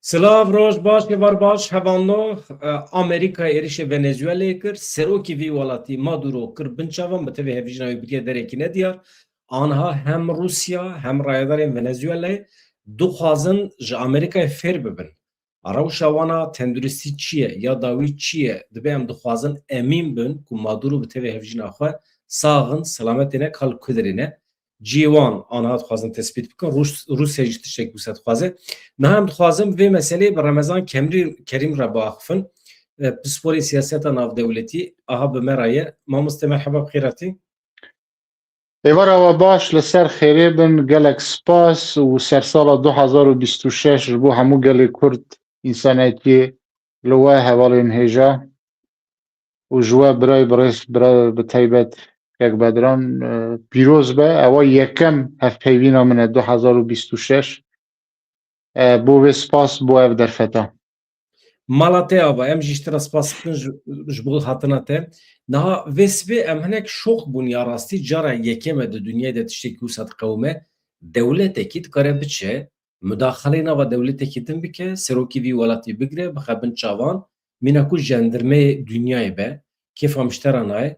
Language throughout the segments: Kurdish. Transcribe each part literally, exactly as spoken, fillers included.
Silav, roj baş, êvar baş, hevalno. E, Amerîka êrişê Venezuelê kir, serokê vî welatî Maduro kir bin çavan, bi tevî hevjîna wî biriye derekî nediyar. Anha hem Rûsya hem rayedarên Venezuelê dixwazin ji Amerîkayê fêr bibin. Rewşa wana tenduristî çi ye ya dawî çi ye, dibe em dixwazin emîn bin ku Maduro bi tevê hevjîna xwe sax in, selametê ne, kal kudirê ne. Cihê wan anha dixwazin tespît bikin. Rûs-, Rûsya jî tiştek wisa dixwaze. Niha em dixwazin vê meseleyê bi Remezan Kemrî-, Kerîm re biaxifin. E, pisporê siyaseta navdewletî aha bi me re ye. Mamoste, merheba, bi xêr hatî. Êvara we baş, li ser xêrê bin, gelek spas û sersala du hezar û bîst û şeş ji bo hemû gelê Kurd, însanetiyê, li we hevalên hêja û ji we birayê birêz, bira bi taybet kek Bedran, e, pîroz be. Ewa yekem hevpeyvîna min e du hezar û bîst û şeş. E, bo vê spas bo ev derfeta. Mala te ava, em jî ji te re spas dikin ji, ji bo hatina te. Niha vê sibê em hinek şok bûn ya rastî, cara yekem e di dinyayê de tiştekî wisa diqewime. Dewletekî dikare biçe, mudaxaleyê nava dewletekî din bike, serokê vî welatî bigire, bixe bin çavan, mîna ku jendirmeyê dinyayê be, kêfa min ji te re nayê.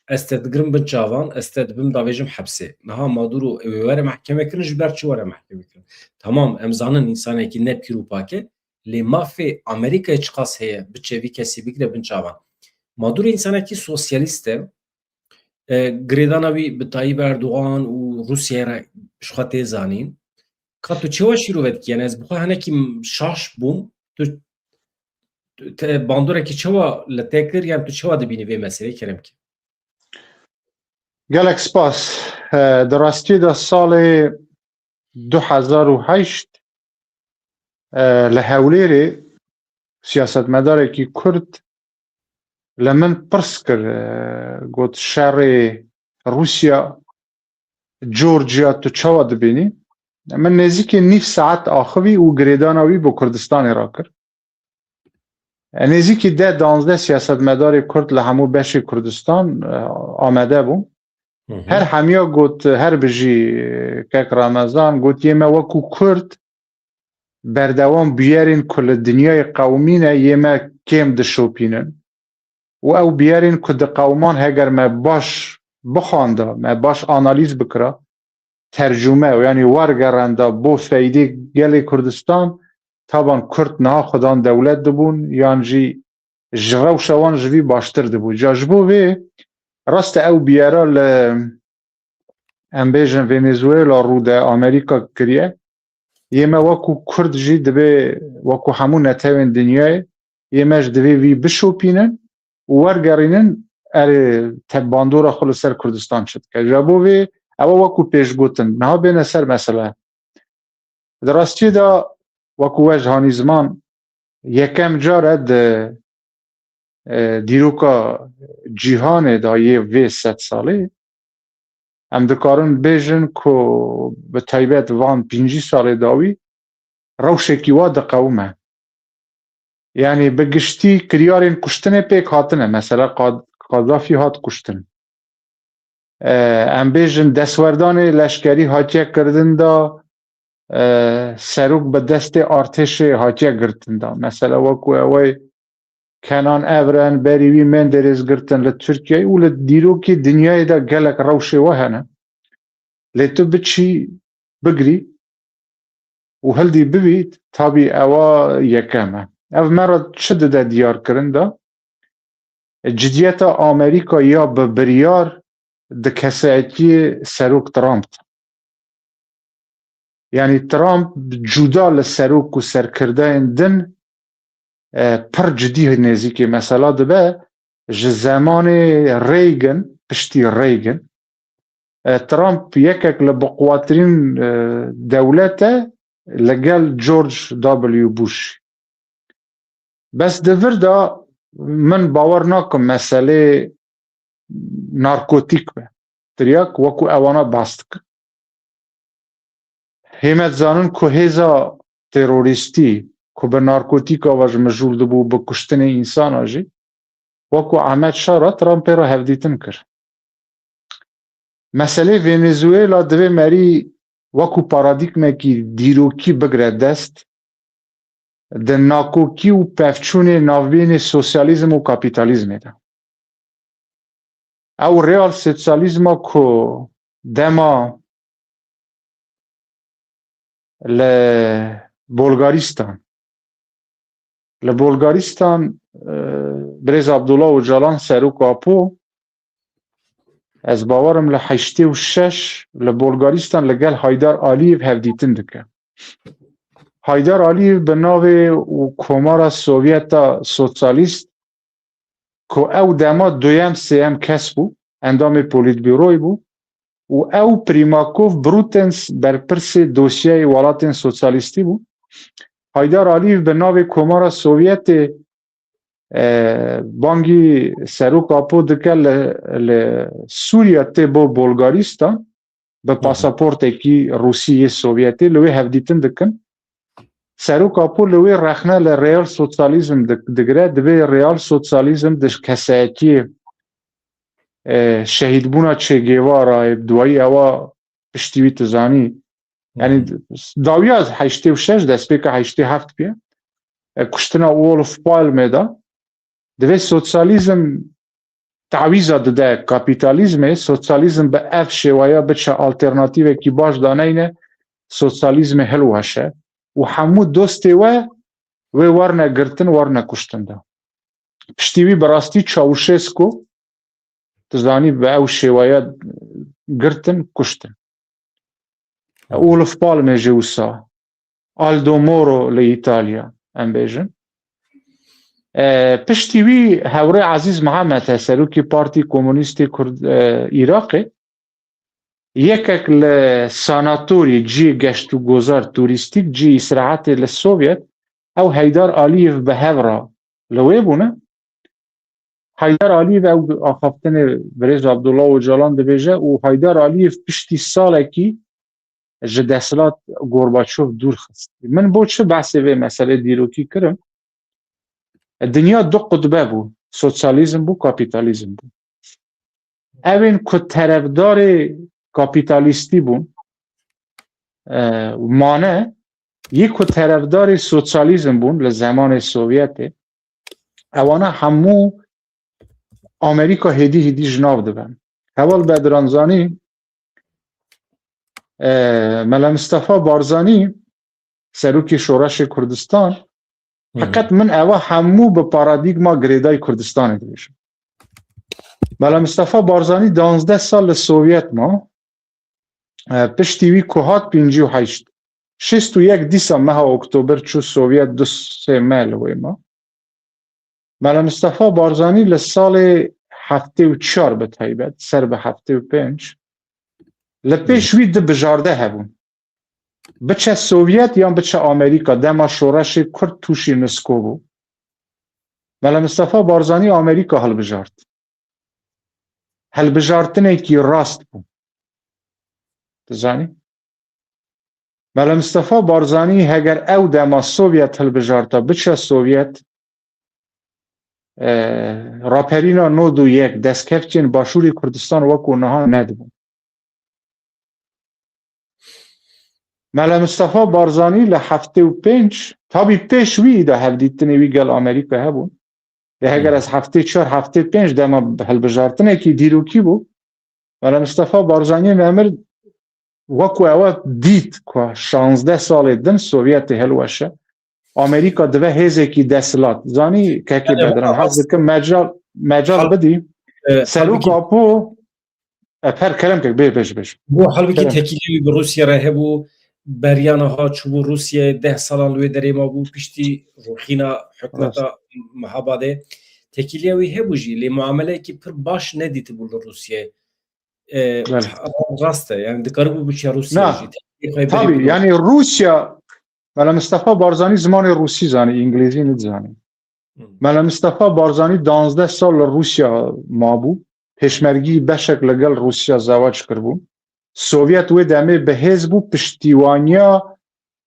Ez te digirim bin çavan, ez te dibim davêjim hepsê. Niha Maduro ew ê were mehkeme kirin, ji ber çi were mehkeme kirin? Tamam, em zanin însanekî ne pîr û pak e, lê mafê Amerîkayê çiqas heye biçe vî kesî bigire bin çavan? Maduro însanekî sosyalîst e. E, girêdana wî bi Tayyip Erdogan û Rûsyayê re ji xwe tê zanîn. Ka tu çawa şîrove dikî? Yani ez bi xwe hinekî şaş bûm. Tu, tu te bandorekî çawa li te kir? Yani tu çawa dibînî vê meseleyê, kerem ke? Gelek spas. E, di rastî de salê du hezar û heşt, e, li Hewlêrê siyasetmedarekî Kurd li min pirs kir, e, got, şerê Rûsya, Georgia tu çawa dibînî? Min nêzîkî nîv saet axivî û girêdana wî bo Kurdistanê rakir. E, nêzîkî deh danzdeh siyasetmedarê Kurd li hemû beşê Kurdistan, e, amade bûn. Hı hı. Her hemiya got, her bijî, e, kek Ramazan, got, yê me wekû Kurd berdewam bûyerên ku li dinyayê qewimîne yê me kêm dişopînin. Û ew bûyerên ku di qewiman heger me baş bixwanda, me baş analîz bikira, tercûme, yanî wergerenda bo feydê gelê Kurdistan, taban Kurd niha xudan dewlet dibûn, yan jî ji rewşa wan ji vî baştir dibû. Ca ji bo vê rast e ew bûyera li, em bêjin, Venezuela rû de Amerîka kiriye. Yê me wekû Kurd jî dibê wekû hemû netewên dinyayê, yê me ji divê vî bişopînin û wergerînin, erê te bandora xwe li ser Kurdistan çi dike. Ji bo vê ew e wekû pêşgotin. Niha bêne ser mesele. Di rastiyê de wekû we ji hanî ziman yekem car e di, e, dîroka cîhanê de yê vê sed salê, em dikarin bêjin ku bi taybet van pêncî salê dawî rewşekî wa diqewime. Yanî bi giştî kiryarên kuştinê pêk hatine. Mesela Qad-, Qadafî hat kuştin. E, em bêjin destwerdanê leşkerî hatiye kirin da, e, serok bi destê artêşê hatiye girtin da. Mesela wekû ewey Kenan Evren, berî wî Menderes girtin li Tirkiyeyê û li dîrokî dinyayê de gelek rewşê we hene. Lê tu biçî bigirî û hildî bibî, tabî ewa yekem e. Ev me re çi dide diyar kirin de? Cidiyeta Amerîka ya bi biryar di kesayetiyê Serok Trump de. Yanî Trump cuda li serok û serkirdeyên din, e, pir cidî nêzîkî mesela dibe, ji zemanê Reagan, piştî Reagan, e, Trump yekek li biquwatirîn, e, dewlet e li gel George W. Bush. Bes di vir de min bawer nakim meselê narkotîk be. Tiryak wekû ewana behs dikin. Hê me dizanin ku hêza terorîstî ku bi narkotîka ve ji mijûl dibû, bi kuştinê însana jî, wekû Ehmed Şara Trumpê re hevdîtin kir. Meselê Venezuela divê merî wekû paradîgmekî dîrokî bigire dest. di nakokî û pevçûnê navbênê sosyalîzm û kapîtalîzmê de. Ew real sosyalîzma ku dema li Bulgaristan, li Bulgaristan, e, birêz Abdullah Ocalan serok Apo, ez bawerim li heştê û şeş li Bulgaristan li gel Haydar Aliyev hevdîtin dike. Haydar Aliyev bi navê û Komara Sovyeta Sosyalîst, ku ew dema duyem, sêyem kes bû, endamê Polîtbûroyê bû û ew Prîmakov Brutens berpirsê dosyayê welatên sosyalîstî bû. Haydar Aliyev bi navê Komara Sovyetê, e, bangî serok Apo dike li, li Sûriye tê bo Bulgaristan, bi pasaportekî Rûsî yê Sovyetê li wê hevdîtin dikin. Serok Apo li wê rexne li real sosyalîzm dik-, digire, divê real sosyalîzm di kesayetiyê, e, şehîdbûna Che Guevarayê, bi duayî ewa piştî wî tu zanî. Yani dawiya heştê û şeş, destpêka heştê heft bûye. E, kuştina Olof Palme de. Divê sosyalîzm tawîza dide kapîtalîzmê, sosyalîzm bi ev şêweya biçe alternatîvekî baş daneyne, sosyalîzmê hilweşe û hemû dostê we wê werne girtin, werne kuştin de. Piştî wî bi rastî Çawuşesku, tu zanî, bi ew şêweya girtin, kuştin. Olof Palme jî wisa, Aldo Moro li Îtalya, em bêjin. E, piştî wî hewrê Ezîz Mihemed e, serokê Partî Komûnîstê Kurd, e, Iraqê, yekek li sanatorî, cihê geşt û gozar turîstîk, cihê îstirahetê li Sovyet, ew Heydar Aliyev bi hev re li wê bûne. Heydar Aliyev ew axaftinê birêz Abdullah Ocalan dibêje û Heydar Aliyev piştî salekî ji desthilat Gorbaçov dûr xist. Min bo çi behsê vê meselê dîrokî kirim? Dinya du qutbe bû, sosyalîzm bû, kapîtalîzm bû. Evên ku terefdarê kapîtalîstî bûn, e, mane, yê ku terefdarê sosyalîzm bûn li zemanê Sovyetê, ewana hemû Amerîka hêdî hêdî ji nav dibin. Heval Bedran zanî, e, Mela Mistefa Barzanî, serokê Şoreşê Kurdistan, Hı hı. Heqet min eva hemû bi paradîgma girêdayî Kurdistanê dibêjim. Mela Mistefa Barzanî danzdeh sal li Sovyet ma, e, piştî wî ku hat pêncî û heşt, şêst û yek dîsa meha Oktober çû Sovyet, du sê meh li wê ma. Mela Mistefa Barzanî li salê heftê û çar bi taybet, ser bi heftê û pênc, li pêş wî du bijarde hebûn. Biçe Sovyet yan biçe Amerîka, dema şoreşê Kurd tûşî Moskow bû. Mela Mistefa Barzanî Amerîka hilbijart. Hilbijartinekî rast bû. Tu zanî? Mela Mistefa Barzanî heger ew dema Sovyet hilbijarta, biçe Sovyet, e, raperîna nod û yek, destkeftiyên Başûrê Kurdistan wekû niha nedibûn. Mela Mistefa Barzanî li heftê û pênc, tabî pêş wî de hevdîtinê wî gel Amerîka hebûn. Lê heger Hmm. ez heftê çar, heftê pênc dema hilbijartinekî dîrokî bû, Mela Mistefa Barzanî Memir wekû ewe dît ku şazdeh salê din Sovyetê hilweşe, Amerîka dibe hêzekî desthilat. Zanî kekê Yani, Bedran, hez dikim mecal, mecal Hal- bidî. E, Serok halbuki Apo, e, per kerem kek, bê, bêj, bêj. Bu halbuki Kerem. Tekîlî wî bi Rûsya re hebû, beriya niha çûbû Rûsyayê, deh salan li wê derê mabû, piştî rûxîna hikûmeta Rast. Mehabadê. Tekîliya wî hebû jî, lê muameleyekî pir baş nedîtibû li Rûsyayê. E, Belê. Rast e, yani dikaribû biçiya Rûsyayê Na, jî. Tekîlî xwe berî tabî, biro. Yani Rûsya, Mela Mistefa Barzanî zimanê Rûsî zanî, îngilîzî nidizanî. Hmm. Mela Mistefa Barzanî danzdeh sal li Rûsya mabû. Pêşmergî beşek li gel Rûsya zewac kiribû. Sovyet wê demê bi hêz bû, piştîwaniya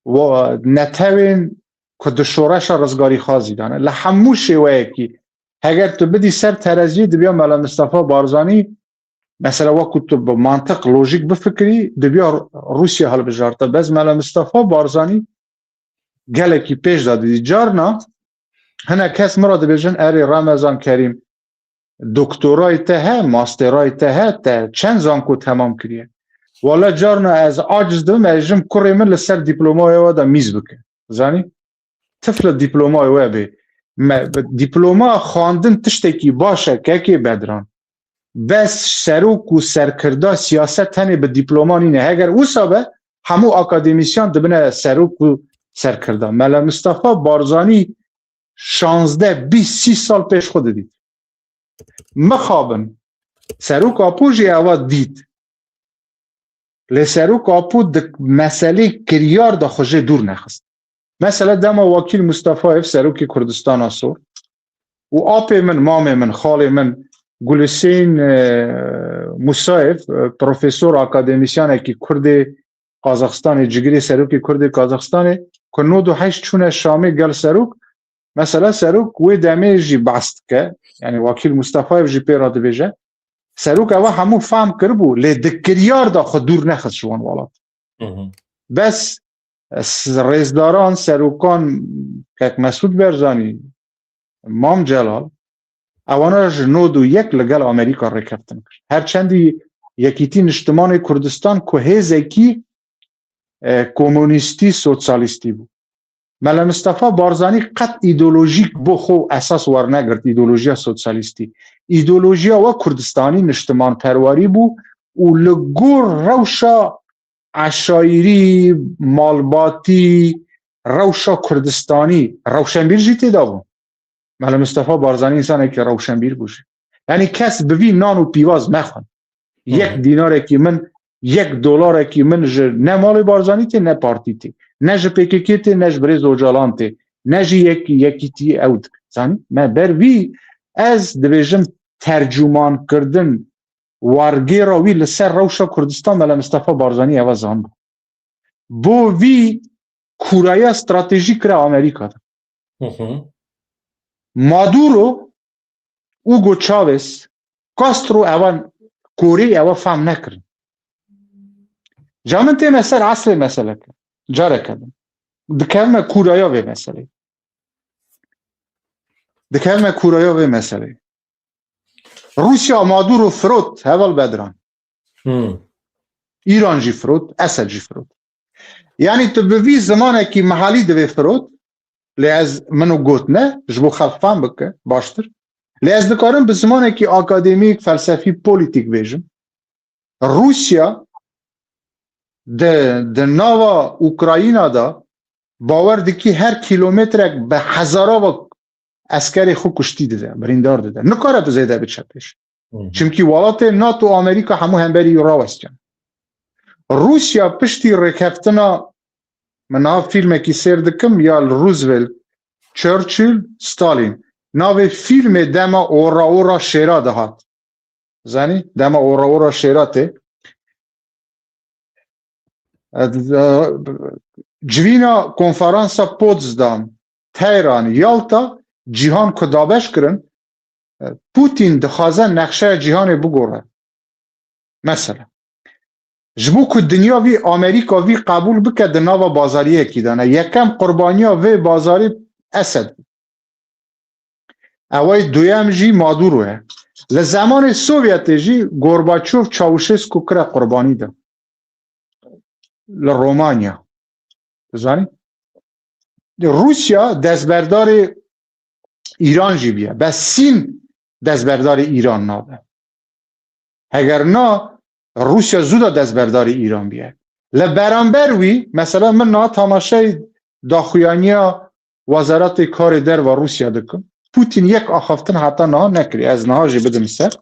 wa-, netewên ku di şoreşa rizgarîxwazî de ne. Li hemû şêweyekî, heger tu bidî ser tereziyê, dibiya Mela Mistefa Barzanî, mesela, wekû tu bi mantiq, lojîk bifikirî, dibiya Rûsya hilbijarta. Bes Mela Mistefa Barzanî gelekî pêş de didî. Carna hinek kes min re dibêjin, "Erê Remezan Kerîm, doktorayê te he, masterayê te he, te çend zanko temam kiriye?" Wala carna ez aciz dibim, ez jim kurê min li ser dîplomayê we de mîz bike. Zanî? Tif li dîplomayê we bê. Me, diploma xwendin tiştekî baş e, kekê Bedran. Bes serok û serkirda siyaset tenê bi diploma nîne. Heger wisa be, hemû akademîsyan dibine serok û serkirda. Mela Mistefa Barzanî şazdeh, bîst, sî sal pêş xwe didît. Mixabin, Serok Apo jî ewa dît. Lê Serok Apo di meselê kiryar de xwe jê dûr nexist. Mesela dema Wakîl Mustafayev, Serokê Kurdistana Sor, û apê min, mamê min, xalê min, Gulhusên, e, Musayev, e, profesor, akademîsyanekî Kurdê Qazaxistanê, cigirê serokê Kurdê Qazaxistanê, ku nod û heşt çûne Şamê gel serok, mesela serok wê demê jî behs dike, yani Wakîl Mustafayev jî pê re dibêje, serok eva hemû fehm kiribû, lê di kiryar de xwe dûr nexist ji wan welat. Hı hı. Bes, e, s-, rêzdaran, serokan, kek Mesûd Barzanî, Mam Celal, ewana ji nod û yek li gel Amerîka rêkeftin kir. Her çendî Yekîtî Niştimanê Kurdistan ku hêzekî, e, komunîstî, sosyalîstî bû. Mela Mistefa Barzanî qet îdeolojîk bo xwe esas wernegirt, îdeolojiya sosyalîstî. Îdeolojiya we Kurdistanî, niştimanperwerî bû û li gor rewşa eşayirî, malbatî, rewşa Kurdistanî, rewşenbîr jî tê de bû. Mela Mistefa Barzanî însanekî rewşenbîr bû jî. Yanî kes bi vî nan û pîvaz mexwin. Hı hı. Yek dînarekî min, yek dolarekî min ji ne malê Barzanî tê, ne partî tê. Ne ji P K K tê, ne ji birêz Ocalan tê. Ne jî yek, yekîtî ew dike. Zanî? Me ber vî ez dibêjim tercûmankirdin wargêra wî li ser rewşa Kurdistan Mela Mistefa Barzanî eva zanibû. Bo vî kûraya stratejî kira Amerîka de. Hı hı. Maduro, Hugo Chavez, Castro evan korê ewa fehm nekirin. Ca min têne ser eslê meseleke. Careke din. Dikevme kûraya vê meselê. Dikevme kûraya vê meselê. Rûsya Maduro firot, heval Bedran. Hmm. Îran jî firot, Esed jî firot. Yanî tu bi vî zimanekî mehalî divê firot, lê ez min û got ne, ji bo xelq fam bike, baştir. Lê ez dikarim bi zimanekî akademîk, felsefî, polîtîk bêjim. Rûsya di, di nava Ukrayna de bawer dikî her kîlometrek bi hezara ve eskerê xwe kuştî dide, birîndar dide. Nikare tu zêde biçe pêş. Hı hı. Çimkî welatê NATO, Amerîka hemû hemberî wî rawestiyan. Rûsya piştî rêkeftina, min niha fîlmekî sêr dikim ya li Roosevelt, Churchill, Stalin. Navê fîlmê dema ora ora şêra dihat. Zanî? Dema ora ora şêra tê. E, e, civîna konferansa Potsdam, Tehran, Yalta, cîhan ku dabeş kirin, e, Putin dixwaze nexşeya cîhanê bigore. Mesela. Ji bo ku dinya vî Amerîka vî qebûl bike di nava bazariyekî de ne. Yekem qurbaniya vê bazarî Esed bû. Eway duyem jî Maduro ye. Li zemanê Sovyetê jî Gorbaçov Çawuşesku kire qurbanî de. Li Romanya. Zanî? Rûsya destberdarê Îran jî biye. Bes Sîn destberdarê Îran nabe. Heger na, Rûsya zû de destberdarê Îran biye. Li beramber wî, mesela min niha tamaşey daxuyaniya Wezaretê Karê Derve Rûsya dikim. Putin yek axaftin heta niha nekiriye. Ez niha jî bidim ser.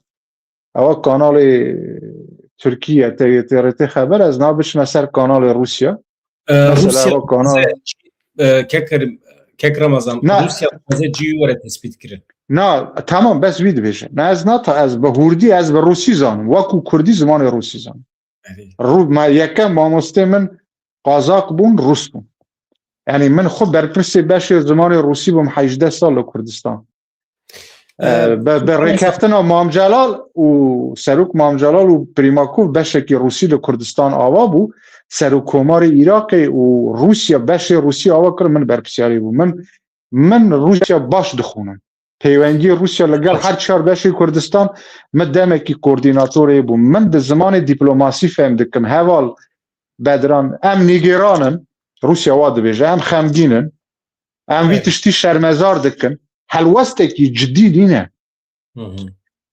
Ewa kanalê Tirkiye, T R T, T R T Xeber, ez niha biçime ser kanalê Rûsya. E, Mesela Rûsya ewa kanal- taze, e, Kek Kerim, Kek Ramazan, Na. Rûsya taze cî were tespît kirin. Na, tamam, bes wî dibêje. Na, ez nata, ez bi hurdî, ez bi rûsî zanim. Wekû kurdî zimanê rûsî zanim. Evet. Rû-, me yekem mamostê min qazak bûn, rûs bûn. Yanî min xwe berpirsê beşê zimanê rûsî bûm hejdeh sal li Kurdistan. E, bi, bi rêkeftina Mam Celal û Serok Mam Celal û Primakov beşekî Rûsî li Kurdistan ava bû. Serokkomarê Iraqê û Rûsya, beşê Rûsî ava kir, min berpirsiyarê bû. Min, min Rûsya baş dixwînim. Pêwendiyê Rûsya li gel her çar beşê Kurdistan, min demekî koordînatorê bû. Min di zimanê dîplomasî fehm dikim. Heval Bedran, em nîgêran in, Rûsya wa dibêje, em xemgîn in, em vî Evet. tiştî şermezar dikin. Helwestekî cidî nîne. Hı hı.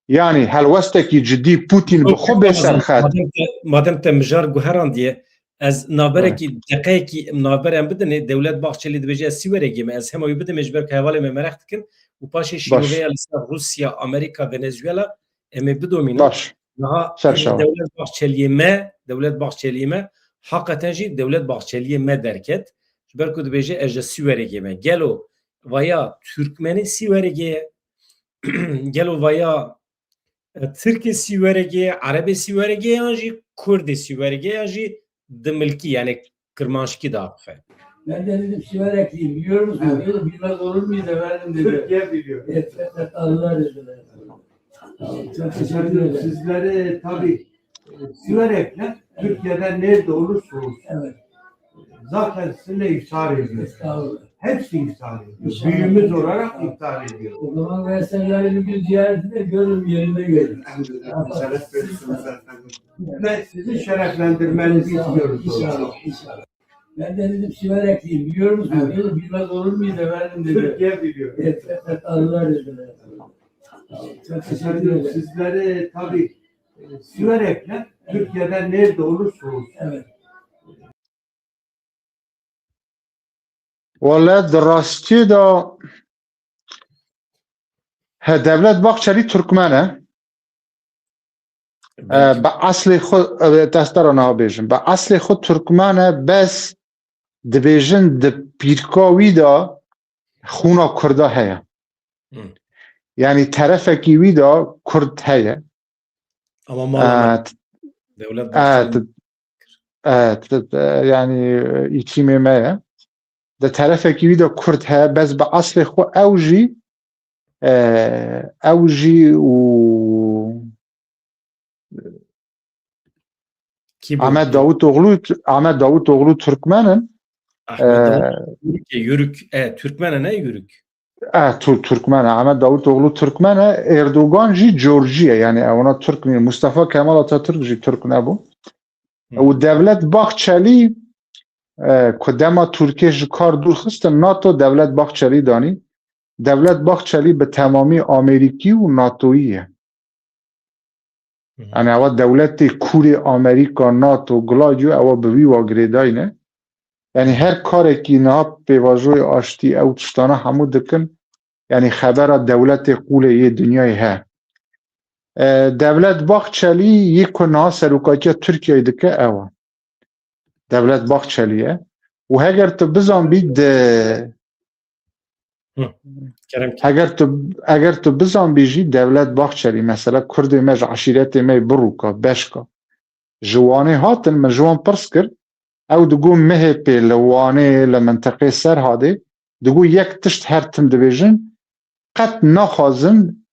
Yanî helwestekî cidî Putin bi xwe bê ser xet. Madem te, madem te mijar guherandiye, ez navberekî, deqeyekî navber em bidinê, Dewlet Bahçelî dibêje ez Sîwerekê me, ez hema wî bidimê ji ber ku hevalê me meraq dikin û paşê Baş. şîroveya li ser Rûsya, Amerîka, Venezuela em ê bidomînin. Baş. Niha Ser şawa. Dewlet Bahçeliyê me, Dewlet Bahçeliyê me, haqeten jî Dewlet Bahçeliyê me derket. Ji ber ku dibêje ez ji Sîwerekê me. Gelo vaya Türkmenê Sîwerekê ye? Gelo vaya, e, Tirkê Sîwerekê ye, Erebê Sîwerekê ye, yan jî Kurdê Sîwerekê ye, yan jî Dimilkî, yani Kirmanşkî diaxife? Ben de dedim Siverekliyim. Biliyor musunuz? Evet. Dedim, bilmez olur muyuz efendim dedi. Türkiye biliyor. Evet, evet, Allah razı olsun. Çok teşekkür ederim. Sizleri tabii, e, Siverekler Türkiye'de nerede olursa olsun. Evet. Zaten sizinle iftihar ediyor. Estağfurullah. Hepsi iftihar ediyor. İnşallah. Büyüğümüz olarak iftihar ediyor. O zaman ben sizlerin bir ziyaretine görün yerine gelin. Elhamdülillah. Şeref verirsiniz efendim. Ve sizi şereflendirmenizi istiyoruz. İnşallah, inşallah. Ben de dedim Siverekliyim. Biliyor musunuz? Evet. Dedim, bilmez olur muyuz efendim dedi. Türkiye biliyor. Evet, evet, Allah razı olsun. Çok teşekkür ederim. Sizleri tabii, e, Siverekler Türkiye'de nerede olursa olsun. Evet. Wele di rastiyê de he, Devlet Bahçelî Türkmen e. E, bi eslê xwe, e, te ez te re niha bêjim. Bi eslê xwe Türkmen e, bes dibêjin di pîrka wî de xûna Kurda heye. Hı. Yanî terefekî wî de Kurd heye. Ama E, mala me, t-, Dewlet e, Bahçelî t-, e, t-, t-, yanî îtîmê me ye. Di terefekî wî de Kurd heye, bes bi eslê xwe ew jî, e, ew jî û Kî bû? Ahmet Davutoglu, Ahmet Davutoglu Türkmen in. Ahmet Ee, Davut, Yürük, e, Yürük. E, Türkmen e, ne Yürük? E, tu-, Türkmen e. Ahmet Davutoglu Türkmen e. Erdogan jî Corcî ye. Yani, e, ona Türk nîn. Mustafa Kemal Atatürk jî Türk nebû. Hı. Û Devlet Bahçelî, e, ku dema Tirkiye ji kar dûr xistin, NATO Devlet Bahçelî danî. Devlet Bahçelî bi temamî Amerîkî û NATOyî ye. Hı hı. Yani ewa dewletê kûrê Amerîka, NATO, Gladio, ewa bi wî wa girêdayî ne. Yani her karekî niha pêvajoyê aştî ew tiştana hemû dikin. Yani xebera dewletê qûlê yê dinyayê he. E, Devlet Bahçelî yê ku niha serokatiya Tirkiyeyê dike ew e. Devlet Bahçelî ye. Û heger tu bizanbî di Hı. Kerem ki. Heger tu, heger tu bizanbî jî Devlet Bahçelî, mesela Kurdê me ji eşîretê me yê Birûka, Beşka, ji Wanê hatin, min ji wan pirs kir, ew digo M H P li Wanê, li minteqê Serhadê, digo yek tişt her tim dibêjin, qet naxwazin,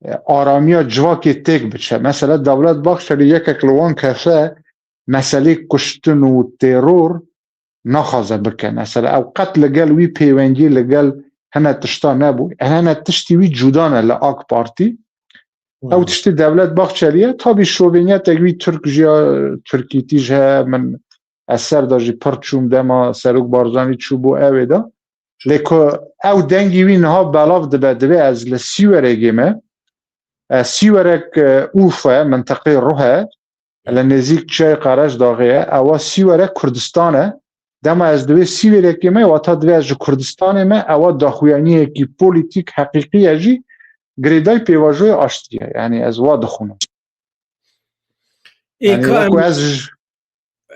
e, aramiya civakê têk biçe. Mesela Devlet Bahçelî yekek li wan kese meselê kuştin û teror naxwaze bike. Mesela ew qet li gel wî pêwendî li gel hene tişta nebû. Hene tiştî wî cuda ne li AK Partî. Ew Hmm. tiştî Devlet Bahçelî ye. Tabî şovêniyetek wî Tirk jî ya, Tirkîtî jî heye. Min ez ser de jî pir çûm dema Serok Barzanî çûbû ew ê de. Lê ku ew dengî wî niha belav dibe, divê ez li Sîwerekê me. E, Sîwerek, e, Urfa ye, minteqê Ruh e. Li nêzîk Çiyayê Qereçdaxê ye. Ewa Sîwerek Kurdistan e. Dema ez divê Sîwerekê me, wata divê ez ji Kurdistanê me, ewa daxuyaniyekî polîtîk heqîqî ye jî girêdayî pêvajoyê aştî ye. Yani ez wa dixwînim. Ê, Yani ka wekî em ez j-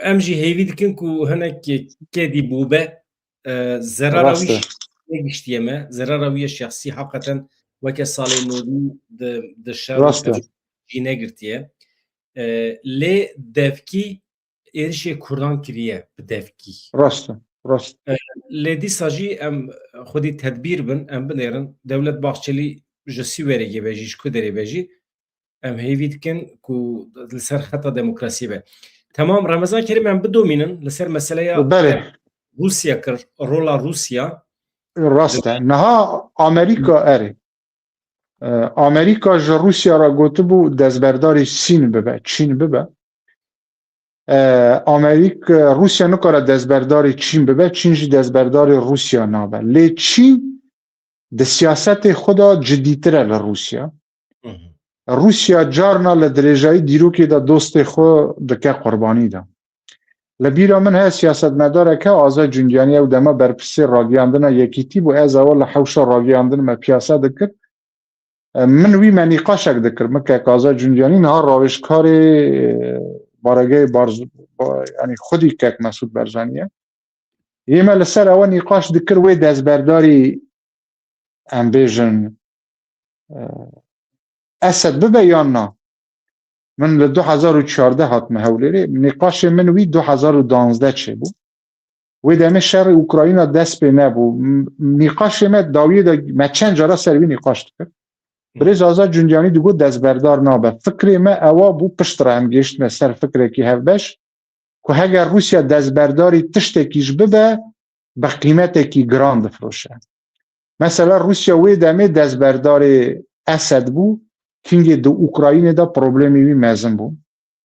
Em jî hêvî dikin ku hinek kedî bûbe, e, zerara Rast wî e. jî negiştiye me. Zerara wî ye şexsî heqeten weke salê nodî di, di şer û Rast e. tevcî jî negirtiye. E, lê devkî êrişê Kurdan kiriye bi devkî. Rast e, rast. E, lê dîsa jî em xwedî tedbîr bin, em binêrin. Dewlet Bahçelî ji Siwerê be jî, ji Kuderê be jî, em hêvî dikin ku li ser xeta demokrasiyê be. Temam, Remezan Kerîm, em bidomînin li ser meseleya Belê. Rûsya kir, rola Rûsya. Rast e. Niha Amerîka erê. E, Amerîka ji Rûsya re gotibû destberdarî Sîn bibe, Çîn bibe. E, Amerîk-, Rûsya nikare destberdarî Çîn bibe, Çîn jî destberdarî Rûsya nabe. Lê Çîn di siyasetê xwe de cidîtir e li Rûsya. Hı hı. Rûsya carna li dirêjayî dîrokê de dostê xwe dike qurbanî de. Li bîra min heye siyasetmedarek he, Azay Cungiyanî, ew dema berpirsê ragiyandina Yekîtî bû, ez ewa li hewşa ragiyandin me piyase dikir. E, min wî me nîqaşek dikir. Min kek Azay Cungiyanî niha rawêjkarê, e, baregehê Barz-, ba-, yanî xwedî kek Mesûd Barzanî ye. Yê me li ser ewe nîqaş dikir, wê destberdarî, em bêjin, e, Esed bibe yan na. Min li du hezar û çardeh hatime Hewlêrê. Nîqaşê min wî du hezar û duwazdeh çêbû. Wê demê şerê Ukrayna dest pê nebû. M-, nîqaşê me dawiyê de me çend cara ser wî nîqaş dikir. Birêz Azad Cungiyanî digot destberdar nabe. Fikrê me ewa bû, piştre em gêştine ser fikrekî hevbeş, ku heger Rûsya destberdarî tiştekî ji bibe, bi qîmetekî giran difiroşe. Mesela Rûsya wê demê destberdarê Esed bû, kingê di Ukraynê de problemê wî mezin bû.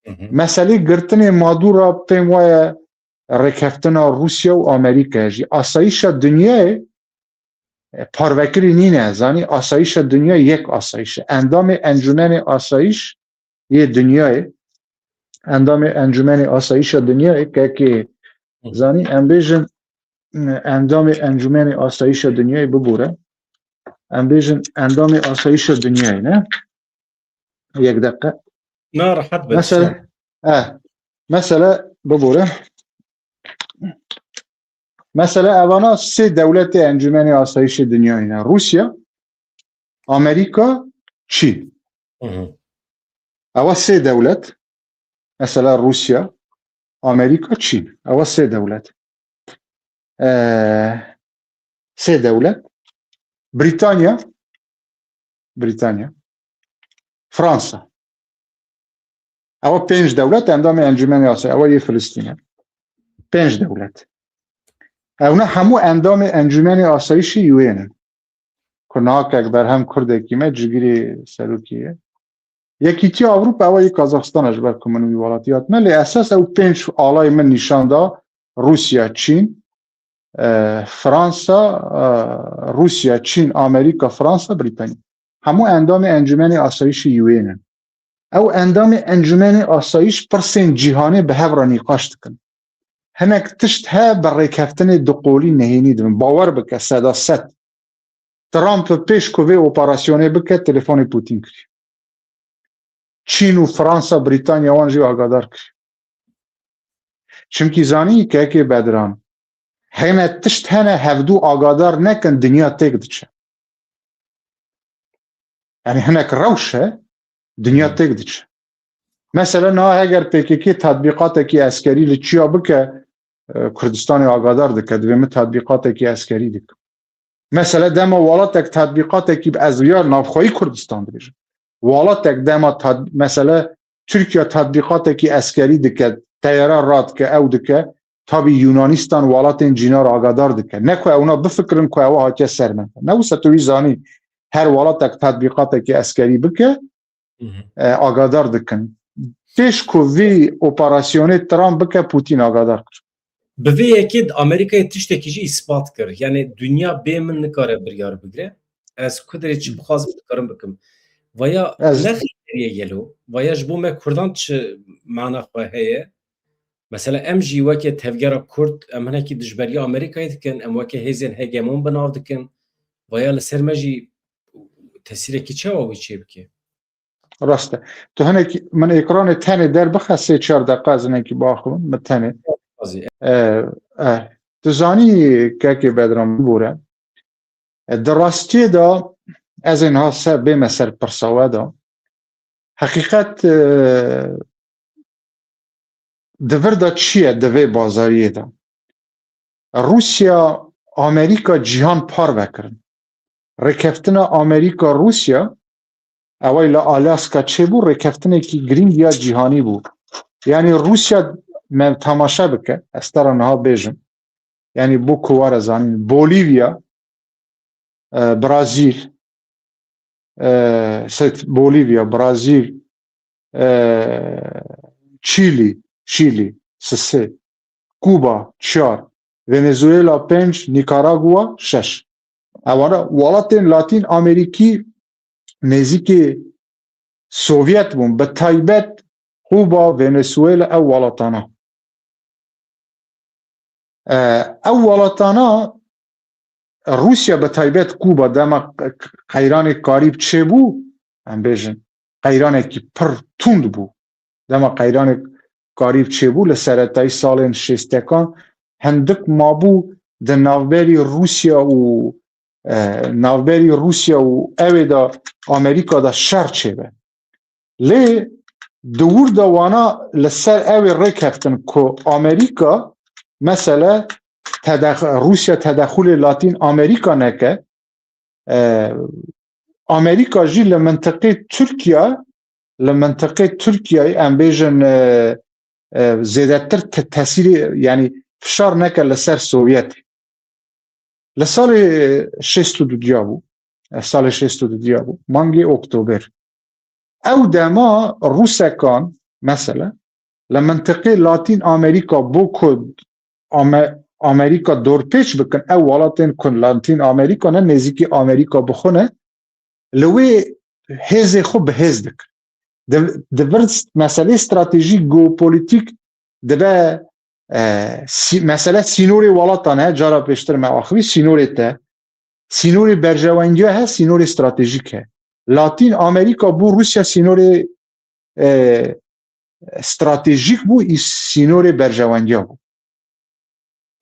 Hı hı. Meselê girtinê Madura pêm waye rêkeftina Rûsya û Amerîkaya jî. Asayîşa dinyayê, e, parvekirî nîne, zanî, asayîşa dinyayê yek asayîş e. Endamê Encûmenê Asayîş yê dinyayê, endamê Encûmenê Asayîşa Dinyayê, kekê, Hı. zanî, em bêjin, e, endamê Encûmenê Asayîşa Dinyayê bibûre. Em bêjin endamê Asayîşa Dinyayê, ne? Yek deqe. Na, rehet be. Mesela, eh, mesela bibûre. Mesela evana sê dewletê Encûmenê Asayîşê Dinyayê ne. Rûsya, Amerîka, Çîn. Hı hı. Ewa sê dewlet. Mesela Rûsya, Amerîka, Çîn. Ewa sê dewlet. Ee, sê dewlet. Brîtanya, Brîtanya. Fransa. Ewa pênc dewlet endamê Encûmenê Asayî-, ewa yê Filistîn e. Pênc dewlet. Ewna hemû endamê Encûmenê Asayîşê U N in. Ku niha kek Berhem Kurdekî me cigirê serokê ye. Yekîtiya Ewropa ewa yê Kazaxstan e, ji ber ku min wî welatî hatime. Lê esas ew pênc alayê min nîşan da, Rûsya, Çîn, e, Fransa, e, Rûsya, Çîn, Amerîka, Fransa, Brîtanya. Hemû endamê Encûmenê Asayîşê U N in. Ew endamê Encûmenê Asayîş pirsên cîhanê bi hev re nîqaş dikin. Hinek tişt he bi rêkeftinê duqolî nehênî dibin. Bawer bike, seda sed. Trump pêş ku vê operasyonê bike, telefonê Putin kiriye. Çîn û Fransa, Brîtanya wan jî agadar kiriye. Çimkî zanî kekê Bedran, hene tişt hene hevdû agadar nekin, dinya têk diçe. Yani hinek rewş e, dinya Hmm. têk diçe. Mesela niha heger P K K tatbîqatekî eskerî li çiya bike, e, Kurdistanê agadar dike, divê min tatbîqatekî eskerî dike. Mesela dema welatek tatbîqatekî, ez ya navxweyî Kurdistan dibêjim. Welatek dema tat-, mesela Tirkiye tatbîqatekî eskerî dike, teyara radike, ew dike, tabî Yunanistan welatên cînar agadar dike. Ne ku ewna bifikirin ku ewa hatiye ser me. Ne wisa tu wî zanî, her welatek tatbîqatekî eskerî bike, Hı hı. e, agadar dikin. Pêş ku vî operasyonê Trump bike, Putin agadar kir. Bi vê yekê di Amerîkayê tiştekî jî îspat kir. Yani dinya bê min nikare biryar bigire. Ez ku derê çi Hı. bixwazim dikarim bikim. Vaya Ez ne xeteriye gelo? Vaya ji bo me Kurdan çi mana xwe heye? Mesela em jî weke tevgera Kurd, em hinekî dijberiya Amerîkayê dikin, em weke hêzên hegemon bi nav dikin. Vaya li ser me jî tesîrekî çawa wî çê bike? Rast e. Tu hinekî min ekranê tenê derbixe, sê çar deqa ez hinekî biaxivim, min tenê. Razî. E, e, tu zanî kekê Bedran bibûre. E, di rastiyê de ez ê niha ser, bême ser pirsa we de. Heqîqet, e, di vir de çi ye di vê bazariyê de? Rûsya, Amerîka cîhan parve kirin. Rêkeftina Amerîka-Rûsya, ew ê li Alaska çêbû, rêkeftinekî girîng ya cîhanî bû. Yanî Rûsya, me temaşe bike, ez te re niha bêjim. Yanî bo ku were zanîn, Bolîvya, e, Brazîl, e, sê, Bolîvya, Brazîl, e, Çîlî, Çîlî, sisê, Kuba, çar, Venezuela, pênc, Nikaragua, şeş. Ewana welatên Latîn Amerîkî nêzîkî Sovyet bûn, bi taybet Kuba, Venezuela, ew welatana. E, ew welatana Rûsya bi taybet Kuba dema q-, q-, qeyranê Karîb çêbû, em bêjin, qeyranekî pir tund bû. Dema qeyranê Karîb çêbû, li seretayî salên şêstekan hindik mabû di navberî Rûsya û, e, navberî Rûsya û ew ê de Amerîka de şer çêbe. Lê di wir de wana li ser ew ê rêkeftin ku Amerîka, mesele, tedex-, Rûsya tedexulê Latîn Amerîka neke, e, Amerîka jî li mintiqê Tirkiye, li mintiqê Tirkiyeyê em bêjin, e, e, zêdetir te-, tesîrê, yanî fişar neke li ser Sovyetê. Li salê şêst û du diya bû. Salê şêst û du diya bû. Mangê Oktober. Ew dema Rûsekan, mesele, li mintiqê Latîn Amerîka bo ku Ame-, Amerîka dorpêç bikin, ew welatên ku Latîn Amerîka ne, nêzîkî Amerîka bi xwe ne, li wê hêzê xwe bi hêz dikin. Di, di vir meselê stratejîk, geopolitîk dibe, e, sî-, mesele sînorê welatan e, cara pêştir me axivî sînorê te, sînorê berjewendiya he, sînorê stratejîk he. Latîn Amerîka bû Rûsya sînorê, e, stratejîk bû, î sînorê berjewendiya bû.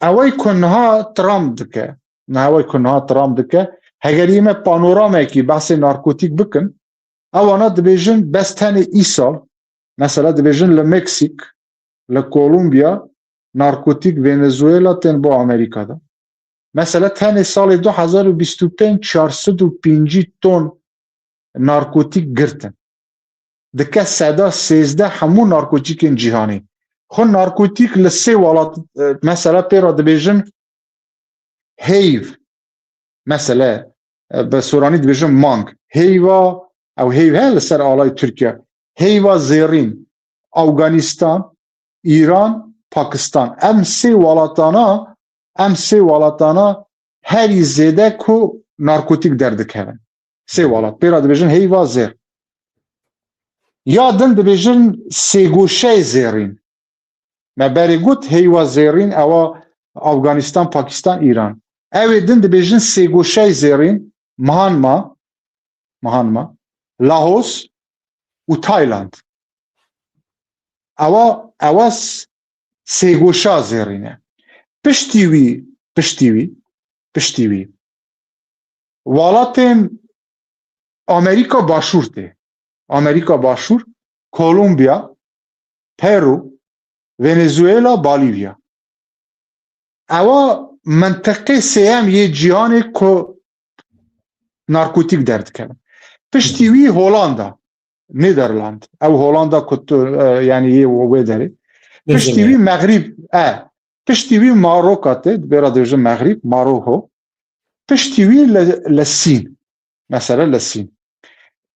Ew ê ku niha Trump dike, niha ew ê ku niha Trump dike, hegerî me panoramekî behsê narkotîk bikin, ewana dibêjin bes tenê îsal, mesela dibêjin li Meksîk, li Kolombiya, narkotîk Venezuela tên bo Amerîka de. Mesela tenê salê du hezar û bîst û pênc çar sed û pêncî ton narkotîk girtin. Dike seda sêzdeh hemû narkotîkên cîhanê. Xwe narkotîk li sê welat, e, mesela pê re dibêjin heyv. Mesela, e, bi soranî dibêjin mang. Heyva, ew heyv he li ser alay Tirkiye. Heyva zêrîn, Afganistan, Îran, Pakistan. Em sê welatana, em sê welatana herî zêde ku narkotîk derdikevin. Sê welat. Pê re dibêjin heyva zêr. Ya din dibêjin sêgoşeyê zêrîn. Me berê got heyva zêrîn ewa Afganistan, Pakistan, Îran. Ew ê din dibêjin sêgoşeyê zêrîn, Myanmar, Myanmar, Laos û Tayland. Ewa, ewa s-, sêgoşa zêrîn e. Piştî wî, piştî wî, piştî wî, welatên Amerîka Başûr tê. Amerîka Başûr, Kolombiya, Peru, Venezuela, Bolîvya. Ewa mintiqê sêyem yê cîhanê ku narkotîk derdikevin. Piştî wî Holanda, Nederland. Ew Holanda ku tu, e, yanî yê wê derê. Piştî wî Mexrîb, e, piştî wî Maroka tê, dibê re dibêjin Mexrîb, Maroko. Piştî wî li, li Sîn. Mesela li Sîn.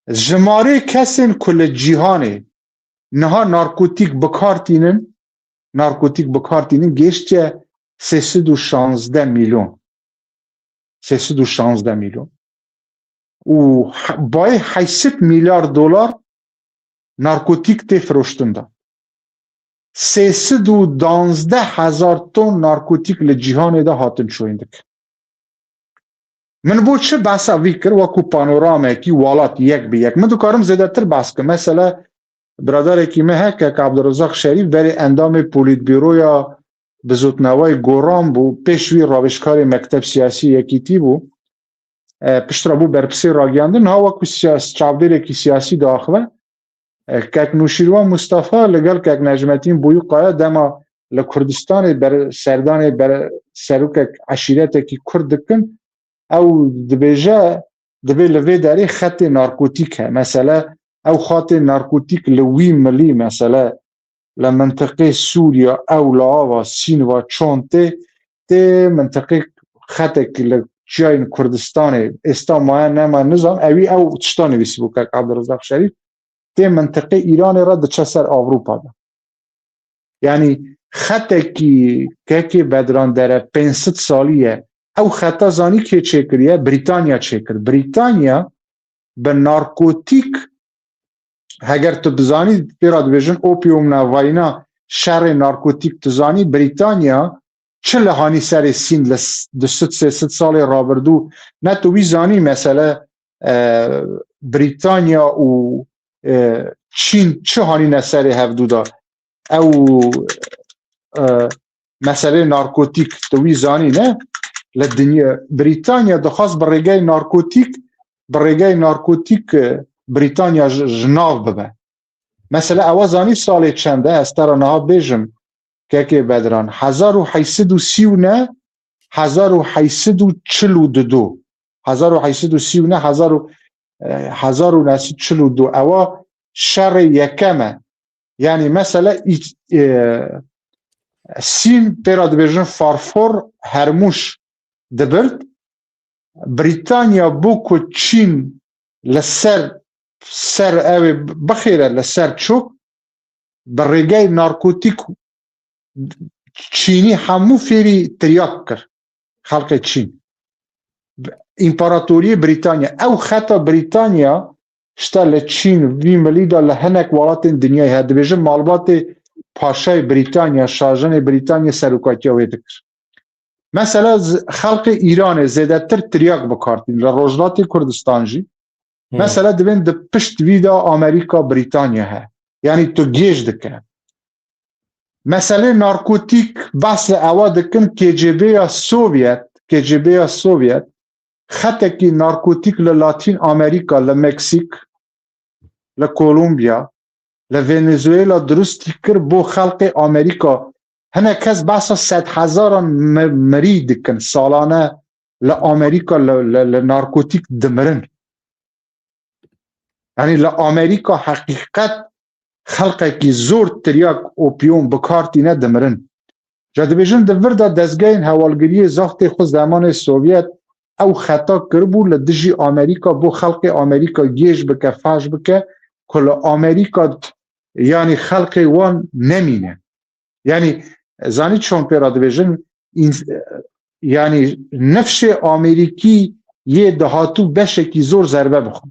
Jimarê kesên ku li cîhanê niha narkotîk bi kar tînin, narkotîk bi kar tînin, gêştiye sê sed û şazdeh milyon. Sê sed û şazdeh milyon. Û he-, bayê heşt sed milyar dolar narkotîk tê firoştin de. Sê sed û danzdeh hezar ton narkotîk li cîhanê de hatin çoyîn dikin. Min bo çi behsa vî kir, wekû panoramekî welat yek bi yek. Min dikarim zêdetir behs kim. Mesela, biraderekî me heke, Abdurrezak Şerîf, berê endamê Polîtbîroya Bizotnewayê Goran bû, pêş wî rawêjkarê Mekteb Siyasî Yekîtî bû. E, piştre bû berpirsê ragihandin. Niha wekû siyas-, çavdêrekî siyasî diaxive. E, Kek Nûşîrwan Mustafa li gel Kek Necmetîn Boyûkaya dema li Kurdistanê ber-, serdanê ber-, serokek eşîretekî Kurd dikin, ew dibê li vê derê xetê narkotîk he. Mesele ew xetê narkotîk li wî milî, mesele li mintiqê Sûriya, ew li ava Sîn va çond tê, tê mintiqê xetekî li çiyayên Kurdistanê, êsta maye nema nizam, ewî ew tişta nivîsîbû kek Abdulrazak Şerîf, tê mintiqê Îranê re diçe ser Ewropa de. Yanî xetekî kekê Bedran dere pênc sed salî ye. Ew xeta zanî kê çêkiriye? Brîtanya çêkir. Brîtanya bi narkotîk, heger tu bizanî, pê re dibêjin opium navayîna şerê narkotîk, tu zanî Brîtanya çi li hanî serê Sîn li s-, du sed sê sed salê rabirdû, ne tu wî zanî, mesele, e, Brîtanya û, e, Çîn çi hanîne serê hevdû de. Ew, e, meselê narkotîk, tu wî zanî ne? Li dinya, Brîtanya dixwast bi rêgey narkotîk, bi rêgey narkotîk, e, Brîtanya ji, ji nav bibe. Mesele ewa zanî salê çend e, ez te re niha bêjim, kekê Bedran, hezar û heyşt sed û sî û neh, hezar û heyşt sed û çil û du, hezar û heyşt sed û sî û neh, hezar û, e, hezar û neh sed çil û du, ewa şerê yekem e. Yanî mesele î-, e, Sîn, pê re dibêjin Farfor Hermûş dibird. Brîtanya bû ku Çîn li ser, ser ew ê bixêre li ser çok, bi rêgey narkotîk Çînî hemû fêrî tiryak kir. Xelkê Çîn. Împaratoriyê Brîtanya. Ew xeta Brîtanya, işte li Çîn, vî milî de li hinek welatên dinyayê heye. Dibêjin malbatê paşayê Brîtanya, şajenê Brîtanya serokatiya wê dikir. Mesela z-, xelkê Îranê zêdetir tiryak bi kar tînin. Li Rojhilatê Kurdistan jî. Hmm. Mesela dibên di pişt vî de Amerîka, Brîtanya he. Yanî tu gêj dike. Meselê narkotîk, behsê ewa dikin, K G B ya Sovyet, K G B ya Sovyet, xetekî narkotîk li Latîn Amerîka, li Meksîk, li Kolombiya, li Venezuela dirustî kir bo xelkê Amerîka. Hinek kes behsa sedhezaran mi-, mirî dikin, salane li Amerîka li, li, li narkotîk dimirin. Yanî li Amerîka heqîqet xelkekî zor tiryak, opiyom bi kar tîne, dimirin. Ca dibêjin di vir de dezgehên hewalgiriyê zaxtê xwe zemanê Sovyet ew xeta kiribû li dijî Amerîka, bo xelkê Amerîka gêj bike, faş bike ku li Amerîka, yanî xelkê wan nemîne. Yanî zanî çon pê re dibêjin, ins-, yanî nifşê Amerîkî yê dihatû beşekî zor zerbe bixwe.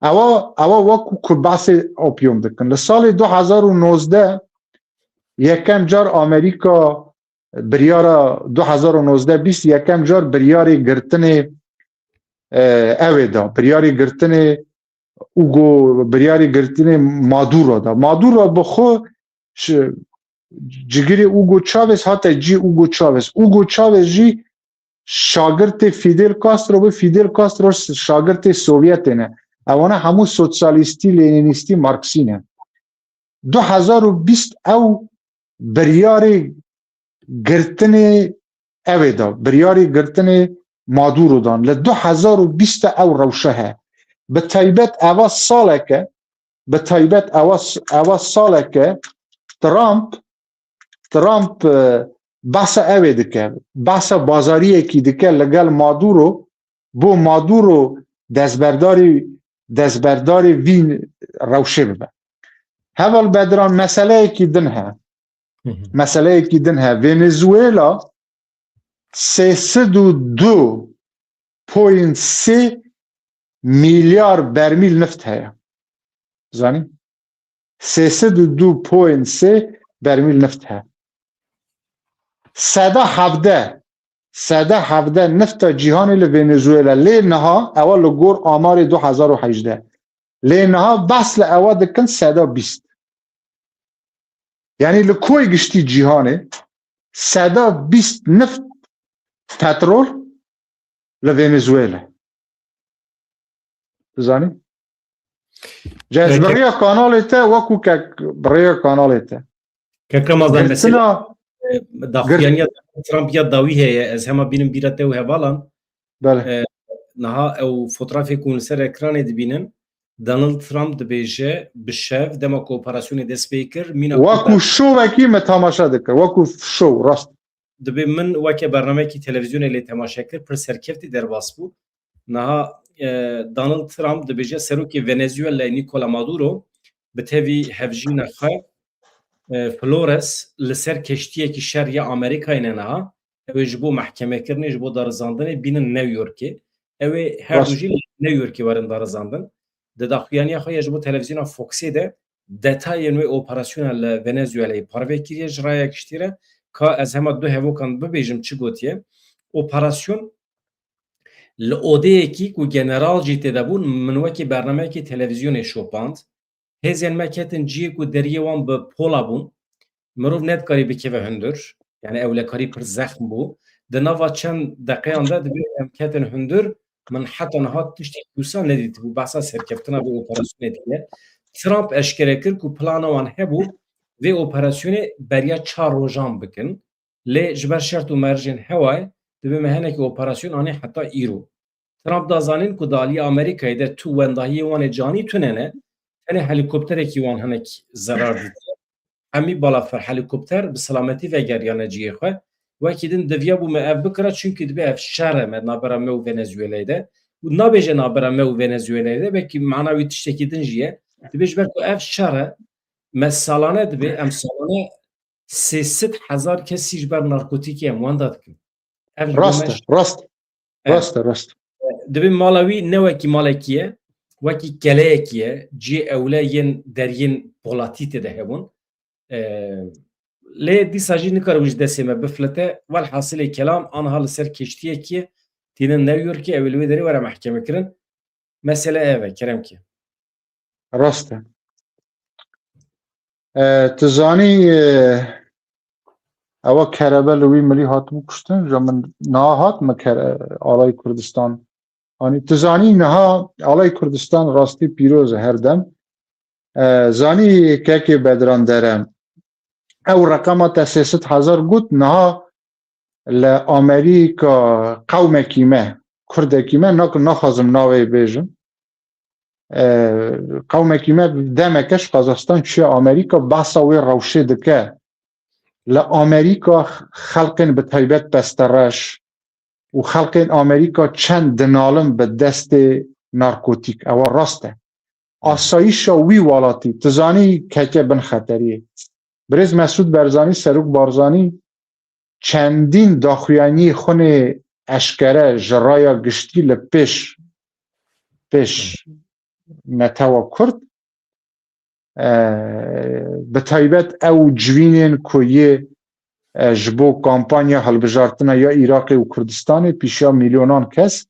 Ewa, ewa wekû ku behsê opiyom dikin. Li salê du hezar û nozdeh yekem car Amerîka biryara, du hezar û nozdeh bîst yekem car biryarê girtinê, e, ew ê da. Biryarê girtinê Hugo, biryarê girtinê Maduro da. Maduro bi xwe şi-, cigirê Hugo Chavez hate cî Hugo Chavez. Hugo Chavez jî şagirtê Fidel Castro bû, Fidel Castro s-, şagirtê Sovyetê ne. Ewana hemû sosyalîstî, lenînîstî, marksî ne. Du hezar û bîst ew biryarê girtinê ew ê da, biryarê girtinê Maduro dan. Li du hezar û bîst de ew rewşe he. Bi taybet eva saleke, bi taybet eva, eva saleke Trump, Trump, e, behsa ew ê dike, behsa bazariyekî dike li gel Maduro, bo Maduro destberdarî, destberdarê vî rewşê bibe. Heval Bedran, meseleyekî din he. Hı hı. Meseleyekî din he. Venezuela sê sed û du point sê milyar bermîl nift heye. Zanî? Sê sed û du point sê bermîl nift heye. Seda hevdeh, seda hevdeh nifta cîhanê li Venezuela. Lê niha, ewa li gor amarê du hezar û hejdeh. Lê niha behs li ewa dikin seda bîst. Yanî li koyê giştî cîhanê seda bîst nift petrol li Venezuela. Dizanî? Ji, ez bi rêya kanalê te, wekû kek bi rêya kanalê te. Kek Ramazan, girtina, mesela, e, daxuyaniya Trump ya dawî heye, ez hema bînim bîra te û hevalan. Belê. E, niha ew fotoğrafê ku hûn li ser ekranê dibînin, Donald Trump dibêje, bi şev, dema ku operasyonê dest pê kir, mîna ku Wekû şovekî me temaşe dikir. Wekû şov, rast. Dibê min weke bernameyekî televîzyonê lê temaşe kir, pir serkeftî derbas bû. Niha, e, Donald Trump dibêje, serokê Venezuela'yê Nicola Maduro bi tevî hevjîna xwe, e, Flores li ser keştiyekî şer ya Amerîkayê ne niha. Ew ê ji bo mehkemekirinê, ji bo darizandinê bînin New Yorkê. Ew ê her du Rast. jî li New Yorkê werin darizandin. Di daxuyaniya xwe ya ji bo televîzyona Foxê de detayên wê operasyona li Venezuela'yê parve kiriye ji raya giştî re. Ka ez hema du hevokan bibêjim çi gotiye. Operasyon li odeyekî ku general jî tê de bûn, min wekî bernameyekî televîzyonê şopand. Hêzên me ketin cihê ku deriyê wan bi pola bûn. Mirov nedikarî bikeve hundir. Yani ewlekarî pir zexm bû. Di nava çend deqeyan de dibê em ketin hundir. Min heta niha tiştek wisa nedîtibû. Behsa serkeftina vê operasyonê dike. Trump eşkere kir ku plana wan hebû vê operasyonê beriya çar rojan bikin. Lê ji ber şert û mercên hewayê dibê me hinekî operasyon anî heta îro. Trump da zanîn ku di aliyê Amerîkayê de tu wendahiyê wan ê canî tune ne, tenê helîkopterekî wan hinek zerar dîtiye. Hemî balafir helîkopter bi selametî vegeriyane cihê xwe. Wekî din diviya bû me ev bikira, çunkî dibê ev şer e me nabera me û Venezuela'yê de. Û nabêje nabera me û Venezuela'yê de, belkî mana wî tiştekî din jî ye. Dibê ji ber ku ev şer e, me salane dibê, em salane sê sed hezar kesî ji ber narkotîkê em wenda dikin. Ev ji bo me Rast e, rast. Evet. Rast e, rast. Dibê mala wî ne wekî malekî ye, wekî keleyekî ye. Cihê ewle yên deriyên polatî tê de hebûn. E, lê dîsa jî nikaribû ji destê me biflite. Welhasilê kelam, anha li ser keştiyekî tînin New Yorkê, ew ê li wê derê were mehkemekirin. Mesele ev e, kerem ke. Rast e. E, tu zanî, e, ewa kerebe li wî milî hatibû kuştin, ja min niha hat me kere alay Kurdistan. Anî tu zanî niha alay Kurdistan rastî pîroz e her dem. E, zanî kekê Bedran Dere. Ew reqema te sê sed hezar got, niha li Amerîka qewmekî me, kurdekî me, nak-, naxwazim navê bêjim. E, qewmekî me demeke ji Qazastan çûye Amerîka, behsa wê rewşê dike. Li Amerîka xelkên bi taybet pestereş û xelkên Amerîka çend dinalin bi destê narkotîk. Ewa rast e. Asayîşa wî welatî, tu zanî keke bin xeteriyê. Birêz Mesûd Barzanî, Serok Barzanî çendîn daxuyaniyê xwe nê eşkere ji raya giştî li pêş, pêş netewa Kurd, e, bi taybet ew civînên ku yê, e, ji bo kampanya hilbijartina ya Iraqê û Kurdistanê pîşiya milyonan kes,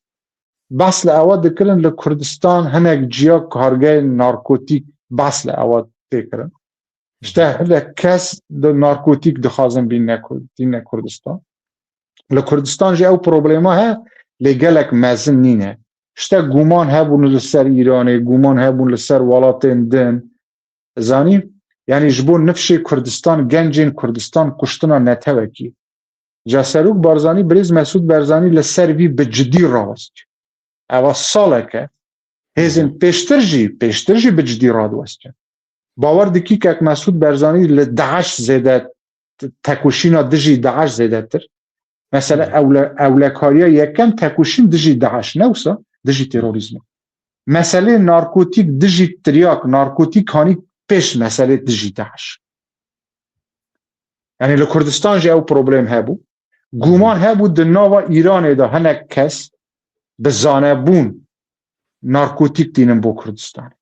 behs li ewa dikirin li Kurdistan hinek ciya kargehên narkotîk behs li ewa tê kirin. İşte hinek kes di narkotîk dixwazin bîne Kur-, tîne Kurdistan. Li Kurdistan jî ew problema he, lê gelek mezin nîne. İşte guman hebûn li ser Îranê, guman hebûn li ser welatên din. Zanî? Yanî ji bo nifşê Kurdistan, gencên Kurdistan kuştina netewekî. Ca Serok Barzanî, Birêz Mesûd Barzanî li ser vî bi cidî rawestiye. Eva salek e. Hêzên pêştir jî, pêştir jî bi cidî radiwestiye. Bawer dikî kek Mesûd Barzanî li DAIŞ zêde, te-, tekoşîna dijî DAIŞ zêdetir. Mesela ewle-, ewlekariya yekem tekoşîn dijî DAIŞ, ne wisa dijî terorîzma. Meselê narkotîk dijî tiryak, narkotîk hanî pêş meselê dijî DAIŞ. Yani li Kurdistan jî ew problem hebû. Guman hebû di nava Îranê de hinek kes bi zanebûn narkotîk tînin bo Kurdistanê.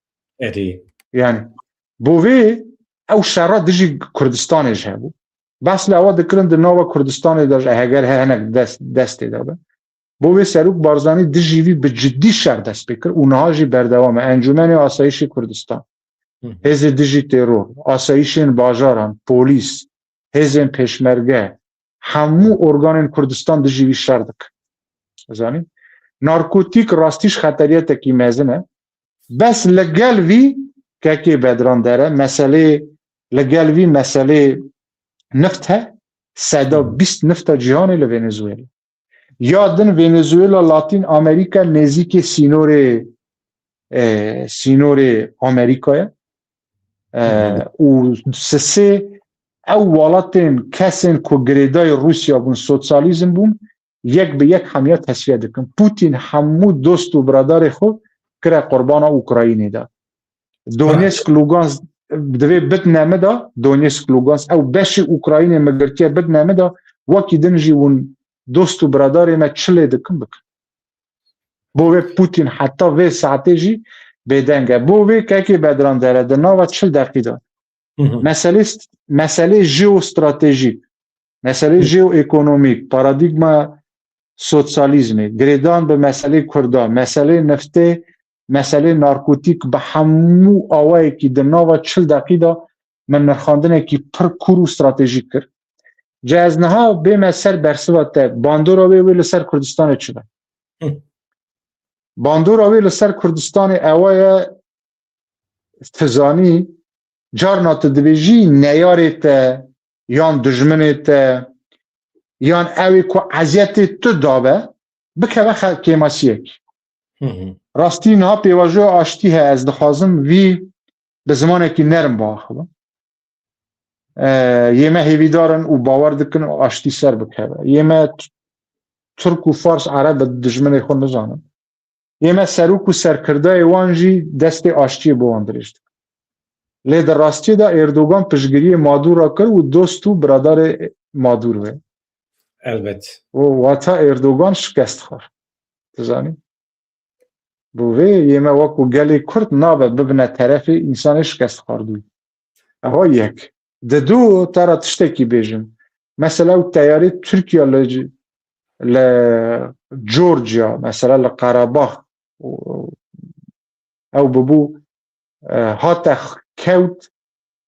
Erê. Yani bo vê ew şerra dijî Kurdistanê jî hebû. Behs li ewa dikirin di nava Kurdistanê de jî heger he hinek dest, destê de be. Bo vê Serok Barzanî dijî vî bi cidî şer dest pê kir û niha jî berdewam e. Encûmenê Asayîşê Kurdistan, Hı. Hêzê Dijî Teror, Asayîşên Bajaran, Polîs, Hêzên Pêşmerge, hemû organên Kurdistan dijî vî şer dikin. Zanî? Narkotîk rastî ji xeteriyetekî mezin e. Bes li gel vî kekê Bedran Dere, meselê, li gel vî meselê nift he, seda bîst nifta cîhanê li Venezuela. Ya din Venezuela Latîn Amerîka nêzîkê sînorê e, sînorê Amerîkayê. E, û sisê ew welatên kesên ku girêdayî Rûsya bûn, sosyalîzm bûn, yek bi yek hemiya tesfiye dikin. Putin hemû dost û biradarê xwe kire qurbana Ukraynê de. Donetsk, Lugansk divê bidne min de, Donetsk, Lugansk, ew beşî Ukraynê min girtiye bidne min de, wekî din jî hûn dost û biradarê me çi lê dikin bikin. Bo vê Putin heta vê saetê jî bêdeng e. Bo vê kekê Bedran Dere di nava çil deqî de. Hı hı. Meselê, meselê jeostratejîk, meselê Hı. jeoekonomîk, paradîgma sosyalîzmê, girêdan bi meselê Kurda, meselê niftê, meselê narkotîk bi hemû awayekî di nava çil deqî de min nirxandinekî pir kûr û stratejîk kir. Ca ez niha bême ser bersiva te, bandora wê wê li ser Kurdistanê çi be? Hı. Bandora wê li ser Kurdistanê ewa ye, tu zanî, carna tu dibêjî neyarê te, yan dijminê te, yan ew ê ku eziyetê tu dabe, bikeve xe-, kêmasiyekî. Hı hı. Rastî niha pêvajoya aştî heye, ez dixwazim vî bi zimanekî nerm biaxivim. E, yê me hêvîdar in û bawer dikin aştî ser bikeve. Yê me t-, Tirk û Fars, Ereb bi dijminê xwe nizanin. Yê me serok û serkirdayê wan jî destê aştiyê bo wan dirêj dikin. Lê di rastiyê de Erdogan piştgiriyê Madura kir û dost û biradarê Madur be. Elbet. Û wata Erdogan şikest xwar. Tu zanî? Bo vê yê me wekû gelê Kurd nabe bibine terefê însanê şikest xwardûyî. Ewa yek. Di du te re tiştekî bêjim. Mesela ew teyarê Tirkiye li, li Georgia, mesela li Qerebax, ew bibû, e, hate kewt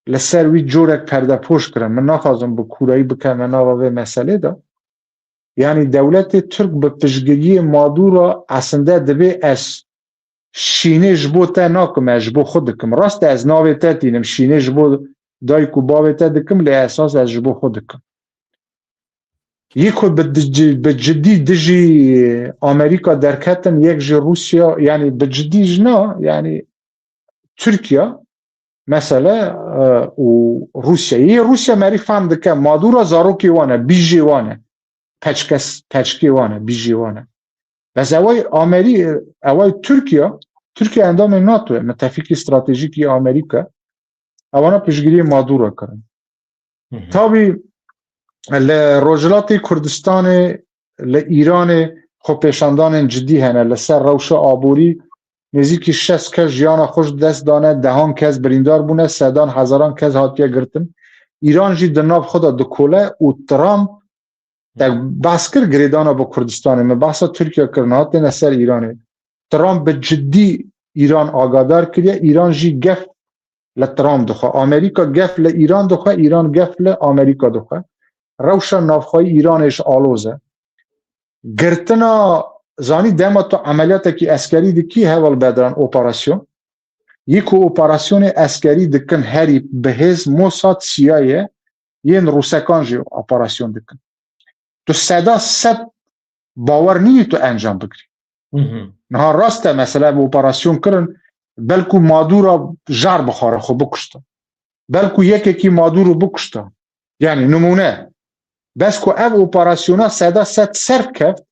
li ser wî corek perdepoş kirin. Min naxwazim bi kûrayî bikeme nava vê meselê de. Yanî dewletê Tirk bi piştgiriyê Madura esinde dibê ez şînê ji bo te nakim, ez ji bo xwe dikim. Rast e, ez navê te tînim, şînê ji bo dayik û bavê te dikim, lê esas ez ji bo xwe dikim. Yê ku bi di-, bi cidî dijî Amerîka derketin, yek ji Rûsya, yanî bi cidî ji na, yanî Tirkiye, mesele, e, û Rûsya. Yê Rûsya merî fehm dike, Madura zarokê wan e, bijê wan e. Peçkes-, peçkê wan e, bijê wan e. Bes eway Amerî-, eway Tirkiye, Tirkiye endamê nato ye, mitefîkî stratejîk yê Amerîka. Ewana piştgiriyê Madura kirin. Hı hı. Tabî li Rojhilatê Kurdistanê, li Îranê xwepêşandanên cidî hene. Li ser rewşa aborî nêzîkî şêst kes jiyana xwe ji dest dane, dehan kes birîndar bûne, sedan hezaran kes hatiye girtin. Îran jî di nav xwe de dikole û Trump, te behs kir girêdana bi Kurdistanê, min behsa Tirkiye kir, niha têne ser Îranê. Trump bi cidî Îran agadar kiriye, Îran jî gef li Trump dixwe. Amerîka gef li Îran dixwe, Îran gef li Amerîka dixwe. Rewşa navxweyî Îranê ji aloz e. Girtina, zanî dema tu emeliyatekî eskerî dikî, heval Bedran, operasyon. Yê ku operasyonê eskerî dikin herî bi hêz Mossad, C I A, yên Rûsekan jî operasyon dikin. Tu seda sed bawer nînî tu encam bigirî. Hı hı. Niha rast e, mesela bi operasyon kirin, belkû Madura jar bixwara xwe bikuşta. Belkû yekekî Maduro bikuşta. Yani nimûne. Bes ku ev operasyona seda sed ser keft,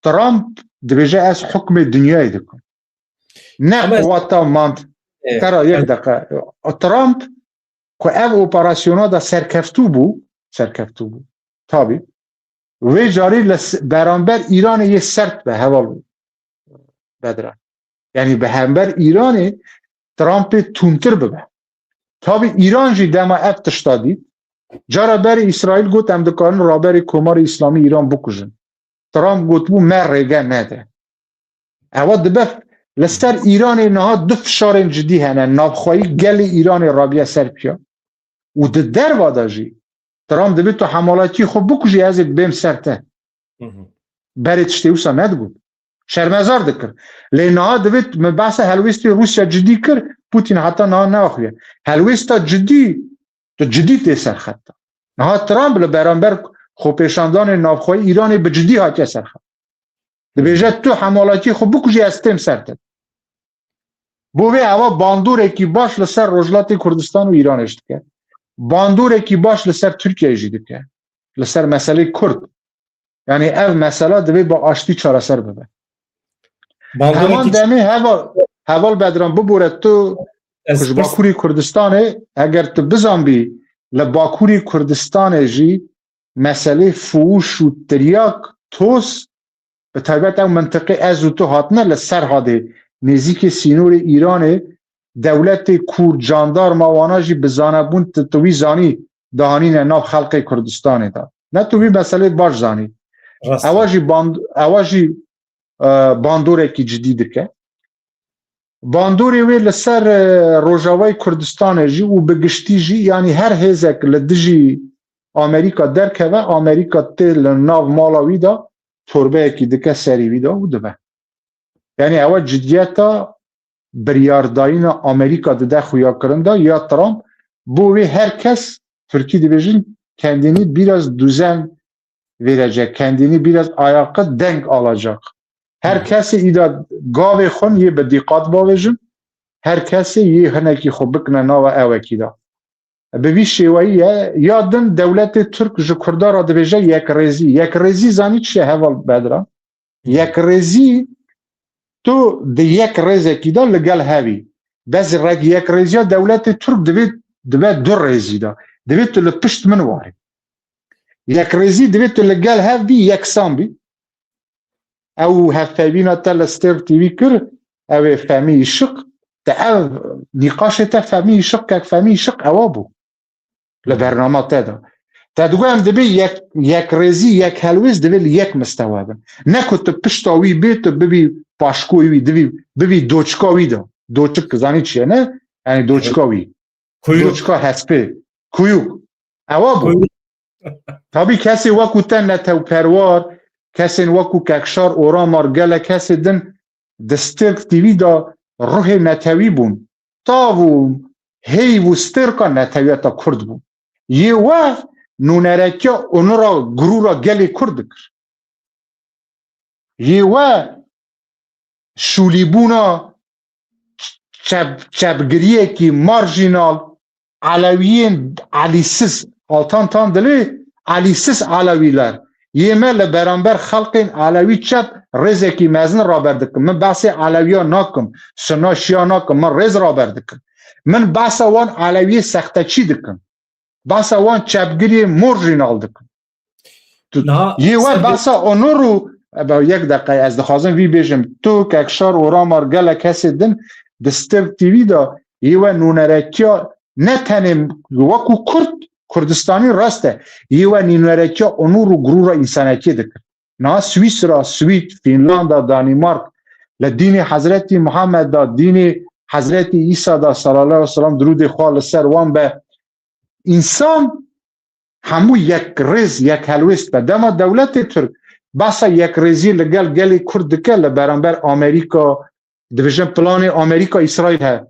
Trump dibêje ez hukmê dinyayê dikim. Ne Ama quweta mant-, Evet, Tera yek evet. deqe. Trump ku ev operasyona da serkeftû bû, serkeftû bû. Tabî. Vê carî li s-, beramber Îranê yê sert be, heval Bedran. Yani bi hember Îranê Trumpê tûntir bibe. Tabî Îran jî dema ev tişta dît, cara berê Îsraîl got, em dikarin raberê Komarê Îslamî Îran bikujin. Trump gotibû, me rêge nede. Ewa dibe li ser Îranê niha du fişarên cidî hene. Navxweyî gelê Îranê rabiye ser piya. Û di derva de jî Trump dibê tu hemalatiyê xwe bikujî, ez ê bêm ser te. Hı hı. Berê tiştê wisa nedigot. Şermezar dikir. Lê niha divê min behsa helwêstê Rûsya cidî kir, Putin heta niha neaxiye. Helwêsta cidî, tu cidî tê ser xetta. Niha Trump li beramber xwepêşandanê navxweyî Îranê bi cidî hatiye serxwe. Dibêje, tu hemalatiyê xwe bikujî, ez têm ser te. Bo vê ewa bandorekî baş li ser Rojhilatê Kurdistan û Îranê jî dike. Bandorekî baş li ser Tirkiyeyê jî dike. Li ser meselê Kurd. Yanî ev mesela divê bi aştî çareser bibe. Heman Bandoreke demê heval, heval Bedran, bibore tu Ez ji pirs- Bakurê Kurdistanê, eger tu bizanbî li Bakurê Kurdistanê jî meselê fuş û tiryak, toz, bi taybet ew mintiqê ez û tu hatine li Serhadê, nêzîkê sînorê Îranê, dewletê Kurd, jandarma wana jî bi zanebûn tu, tu wî zanî dihanîne nav xelkê Kurdistanê de. Ne tu vî meselê baş zanî. Rast. Ewa jî band-, ewa jî, e, bandorekî cidî dike. Bandorê wê li ser, e, Rojavayê Kurdistanê jî û bi giştî jî, yanî her hêzek li dijî Amerîka derkeve, Amerîka tê li nav mala wî de torbeyekî dike serî wî de û dibe. Yanî ewe cidiyeta biryardayîna Amerîka dide xuyakirin de ya Trump, bo wê her kes, Tirkî dibêjin, kendini biraz düzen verecek, kendini biraz ayakı denk alacak. Her Hı. kesê îda gavê xwe yê bi dîqat bavêjin, her kesê yê hinekî xwe bikine nava ewekî de. Bi vî şêweyî ye, ya din dewletê Tirk ji Kurda re dibêje yekrêzî. Yekrêzî zanî çi ye heval Bedran? Yekrêzî, tu di yek rêzekî de li gel hev î. Bes rek-, yekrêziya dewletê Tirk divê, dibe du rêzî de. Divê tu li pişt min warî. Yekrêzî divê tu li gel hev bî, yeksan bî. Ew hevpeyvîna te li Stêrk T V kir, ew ê Femî Işık. Te ev nîqaşê te Femî Işık, kek Femî Işık ewa bû. Li bernama te de. Te digot em dibê yek, yek rêzî, yek helwêst divê li yek mistewa bin. Ne ku tu pişta wî bê, tu bibî paşkoyê wî, divî, bibî doçka wî de. Doçik, zanî çi ye, ne? Yanî doçka wî. Kuyuk. Doçka hespê. Kuyuk. Ewa bû. Kuyuk. Tabî kesê wekû te netewperwar, kesên wekû Kekşar, Oramar, gelek kesê din di Stêrk T V de ruhê netewî bûn. Tav û heyv û stêrka netewiyeta Kurd bûn. Yê we nûnerekiya onura, gurûra gelê Kurd dikir. Yê we şûlîbûna çep-, çepgiriyekî marjînal, Elewiyên Elîsiz, Altan Tan dilê Elîsiz Elewîler. Yê me li beramber xelkên Elewî çep rêzekî mezin raber dikim. Min behsê Elewiya nakim, Sunna Şiya nakim, min rêz raber dikim. Min behsa wan Elewiyê sexteçî dikim. Behsa wan çepgiriyê mor jî nal dikim. Tu, Niha yê we ser behsa onur û, ebe, yek deqe ez dixwazim vî bêjim. Tu, Kekşar, Oramar, gelek kesê din di Stêrk T V de yê we nûnerekiya ne tenê wekû Kurd, Kurdistanî rast e. Yê we nûnerekiya onur û gurûra însanetiyê dikin. Niha Swîsra, Swîd, Fînlanda, Danîmark, li dînê Hezretî Muhammed de, dînê Hezretî Îsa de, sallallahu aleyhi ve sellem, dirûdê xwe li ser wan be, însan hemû yek rêz, yek helwêst be. Dema dewletê Tirk behsa yekrêzî li gel gelê Kurd dike, li beramber Amerîka, dibêjin planê Amerîka, Îsraîl he.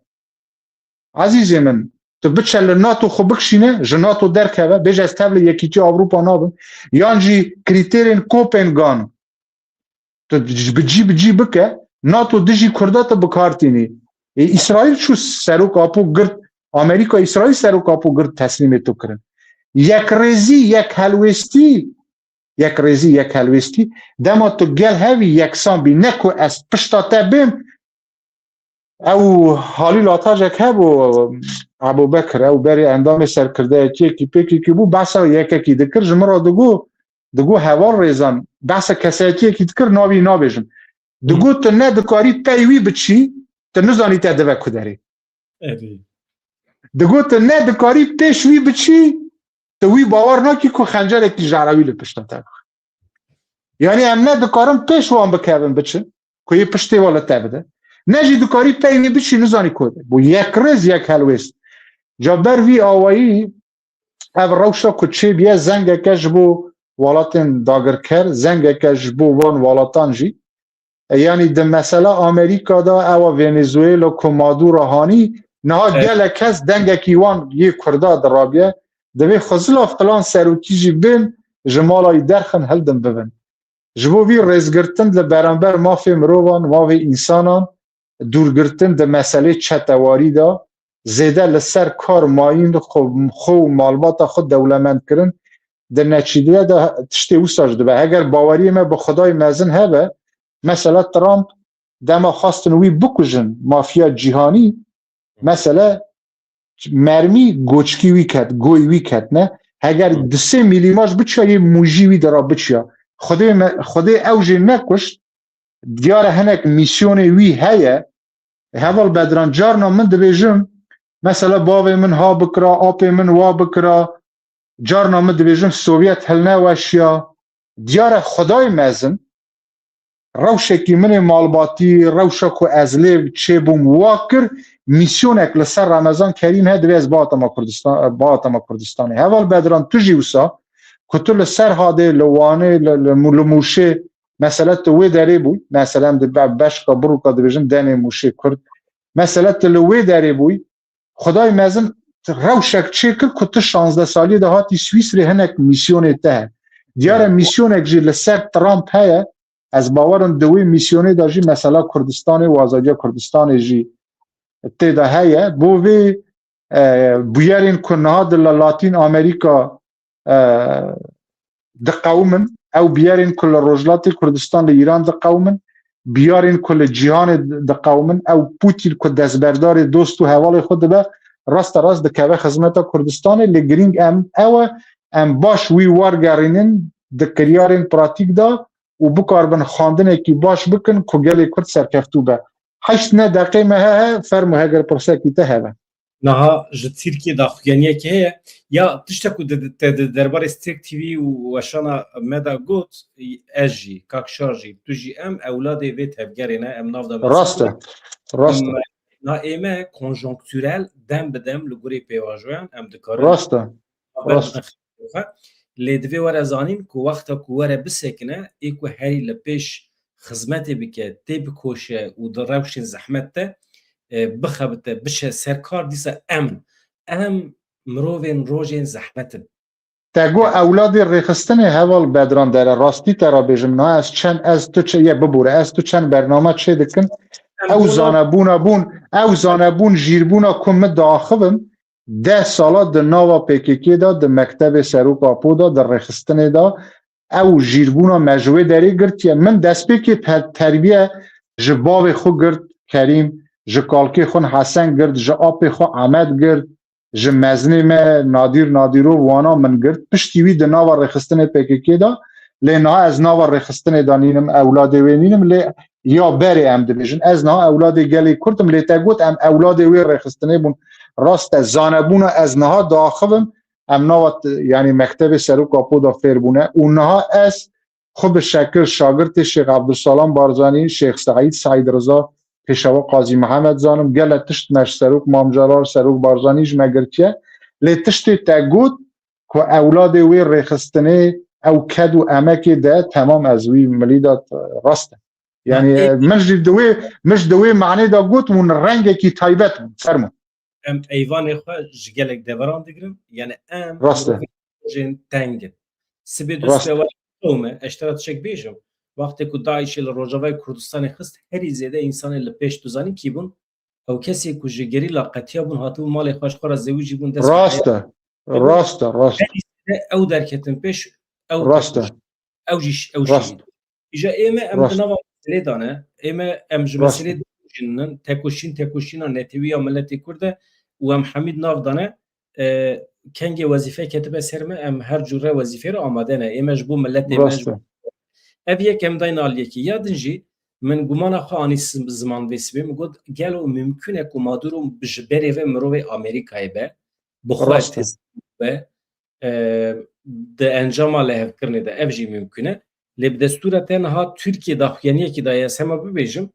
Ezîzê min, tu biçe li nato xwe bikişîne, ji nato derkeve, bêje ez tev li Yekîtiya Ewropa nabim, yan jî krîterên Kopengan, tu bi cî bi cî bike, nato dijî Kurda tu bi kar tînî. Ê, Îsraîl çû serok apo girt, Amerîka Îsraîl serok apo girt teslîmê tu kirin. Yekrêzî, yek helwêstî, yekrêzî, yek helwêstî, dema tu gel hevî yeksan bî, ne ku ez pişta te bêm, ew Halîl Atajek hebû, Ebû Bekir, ew berê endamê serkirdeyetiyekî P K K bû, behsa yekekî dikir, ji min re digot, digot heval Rêzan, behsa kesayetiyekî dikir, navî nabêjim. Digot, tu ne dikarî pey wî biçî, tu nizanî te dive ku derê. Erê. Digot, tu ne dikarî pêş wî biçî, tu wî bawer nakî ku xencerekî jara wî li pişta te bixe. Yanî em ne dikarin pêş wan bikevin biçin, ku yê piştê wan li te bide. Ne jî dikarî pey wî biçî, nizanî ku de. Bû yek rêz, yek helwêst. Ca ber vî awayî ev rewşa ku çêbûye zengeke ji bo welatên dagirker, zengeke ji bo van welatan jî. E, yanî di mesela Amerîka de ewa Venezuela ku Maduro hanî, niha Evet. gelek kes dengekî wan yê Kurda dirabiye. Divê Xizila filan serokî jî bên, ji mala wî derxin hildin bibin. Ji bo vî rêzgirtin li beramber mafê mirovan, mafê însanan, dûrgirtin di meselê çetewarî de, zêde li ser kar mayîn xwe, xwe û malbata xwe dewlemendkirin, di neçîdiye de tiştê wisa jî dibe. Heger baweriyê me bi Xwedayê mezin hebe, mesela Trump dema xwestin wî bikujin, mafiya cîhanî, mesela mermî goçkî wî ket, goyî wî ketine. Heger Hı. di sê mîlîmaj biçiya, yê mûjî wî de ra biçiya. Xwedê me, Xwedê ew jê nekuşt, diyar e hinek mîsyonê wî heye. Heval Bedran, carna min dibêjim, mesela bavê min ha bikira, apê min wa bikira, carna min dibêjim Sovyet hilneweşiya. Diyar e Xwedayê mezin, rewşekî min ê malbatî, rewşa ku ez lê çêbûm, wa kir, mîsyonek li ser Remezan Kerîm he, divê ez bihatama Kurdistan, bihatama Kurdistanê. Heval Bedran, tu jî wisa ku tu li Serhadê, li Wanê, li, li, li Mûşê, mesele tu wê derê bûy, meselen di be-, beşka birûka dibêjin denê Mûşê Kurd, mesele tu li wê derê bûy, Xwedayê mezin rewşek çêkir ku tu şazdeh saliyê de hatî Swîsrê hinek mîsyonê te he. Diyar e mîsyonek jî li ser Trump heye, ez bawer im di wê mîsyonê de jî mesela Kurdistanê û azadiya Kurdistanê jî tê de heye. Bo vê, e, bûyerên ku niha di la-, Latîn Amerîka, e, diqewimin, ew bûyerên ku li Rojhilatê Kurdistan, li Îran diqewimin, bûyerên ku li cîhanê diqewimin, ew Pûtîn ku destberdarê dost û hevalê xwe dibe, rasterast dikeve xizmeta Kurdistanê, lê girîng em ew e, em baş wî wergerînin di kiryarên pratîk de û bikaribin xwendinekî baş bikin ku gelê Kurd serkeftû be. Heşt ne deqê me heye, fermo heger pirsekî te hebe. Niha ji Tirkiyê daxuyaniyekê heye. Ya tiştek ku di, te di derbarê Stêrk T V û weşana me de got, ez jî, Kak Şar jî, tu jî, em ewladê vê tevgerê ne, em nav de Rast e. Rast e. Em, na ê me konjonktürel dem bi dem li gorî pêvajoyan em dikarin Rast e. Rast. Lê divê were zanîn ku wexta ku were bisekine, ê ku herî li pêş xizmetê bike, tê bikoşe û di rewşên zehmet de, e, bixebite, biçe ser kar, dîsa em, em mirovên rojên zehmet in. Te got ewladê rêxistinê heval Bedran dere, rastî te re bêjim, na ez çend, ez tu çi, ye bibûre, ez tu çend bername çê dikin, Em ew bona- zanebûna bûn, ew zanebûn jîrbûna ku min diaxivim, deh sala di nava P K K de, di mektebê Serok Apo de, di rêxistinê de, ew jîrbûna me ji wê derê girtiye. Min destpêkê pe-, terbiye ji bavê xwe girt, Kerîm, ji kalkê xwe Hesen girt, ji apê xwe Emed girt, ji mezinê me Nadîr Nadîrov wana min girt. Piştî wî di nava rêxistinê P K K de, lê niha ez nava rêxistinê de nînim, ewladê wê nînim, lê ya berê em dibêjin. Ez niha ewladê gelê Kurd im, lê te got em ewladê wê rêxistinê bûn. Rast e, zanebûna ez niha diaxivim, em nava t-, yanî mektebê Serok Apo de fêr bûne û niha ez xwe bi şekil şagirtê Şêx Ebdulselam Barzanî, Şêx Seîd, Seîd Riza, Pêşewa Qazî Mihemed zanim, gelek tişt me ji Serok Mam Celal, Serok Barzanî ji me girtiye. Lê tiştê te got ku ewladê wê rêxistinê ew ked û emekê de, temam ez wî milî de rast e. Yani, Ha, ê- min jî di wê, min ji di wê manê de got, hûn rengekî taybet bûn. Fermo. Em eyvanê xwe ji gelek deveran digirin. Yani em Rast e. mirovên rojên teng in. Sibê du Rast. sibe were qewme, ez ji te re tiştek bêjim. Wextê ku DAIŞê li Rojavayê Kurdistanê xist, herî zêde însanê li pêş tu zanî kî bûn? Ew kesê ku ji gerîla qetiya bûn, hatibûn malê xwe ji xwe re zewicî bûn, dest Rast e. Rast e, rast. Herî zêde ew derketin pêş, ew Rast e. Ew jî ş-, ew Rast. şehîd. Îja ê me em Rast. di nava meselê de ne. Ê me em ji Rast. meselê de jî nin. Tekoşîn, tekoşîna netewî ya miletê Kurd e û em hemî di nav de ne. E, kengê wezîfe ketibe ser me, em her cure wezîfê re amade ne. Ê me ji bo miletê me, Rast ji bo e. Ev yek em dayne aliyekî. Ya din jî min gumana xwe anî sim-, ziman vê sibê. Min got, gelo mimkun e ku Maduro bi ji berê ve mirovê Amerîkayê be, bi xwe Rast e. teslim be, e, di encama lihevkirinê de ev jî mimkun e. Lê bi destûra te niha Tirkiye daxuyaniyekî daye, ez hema bibêjim,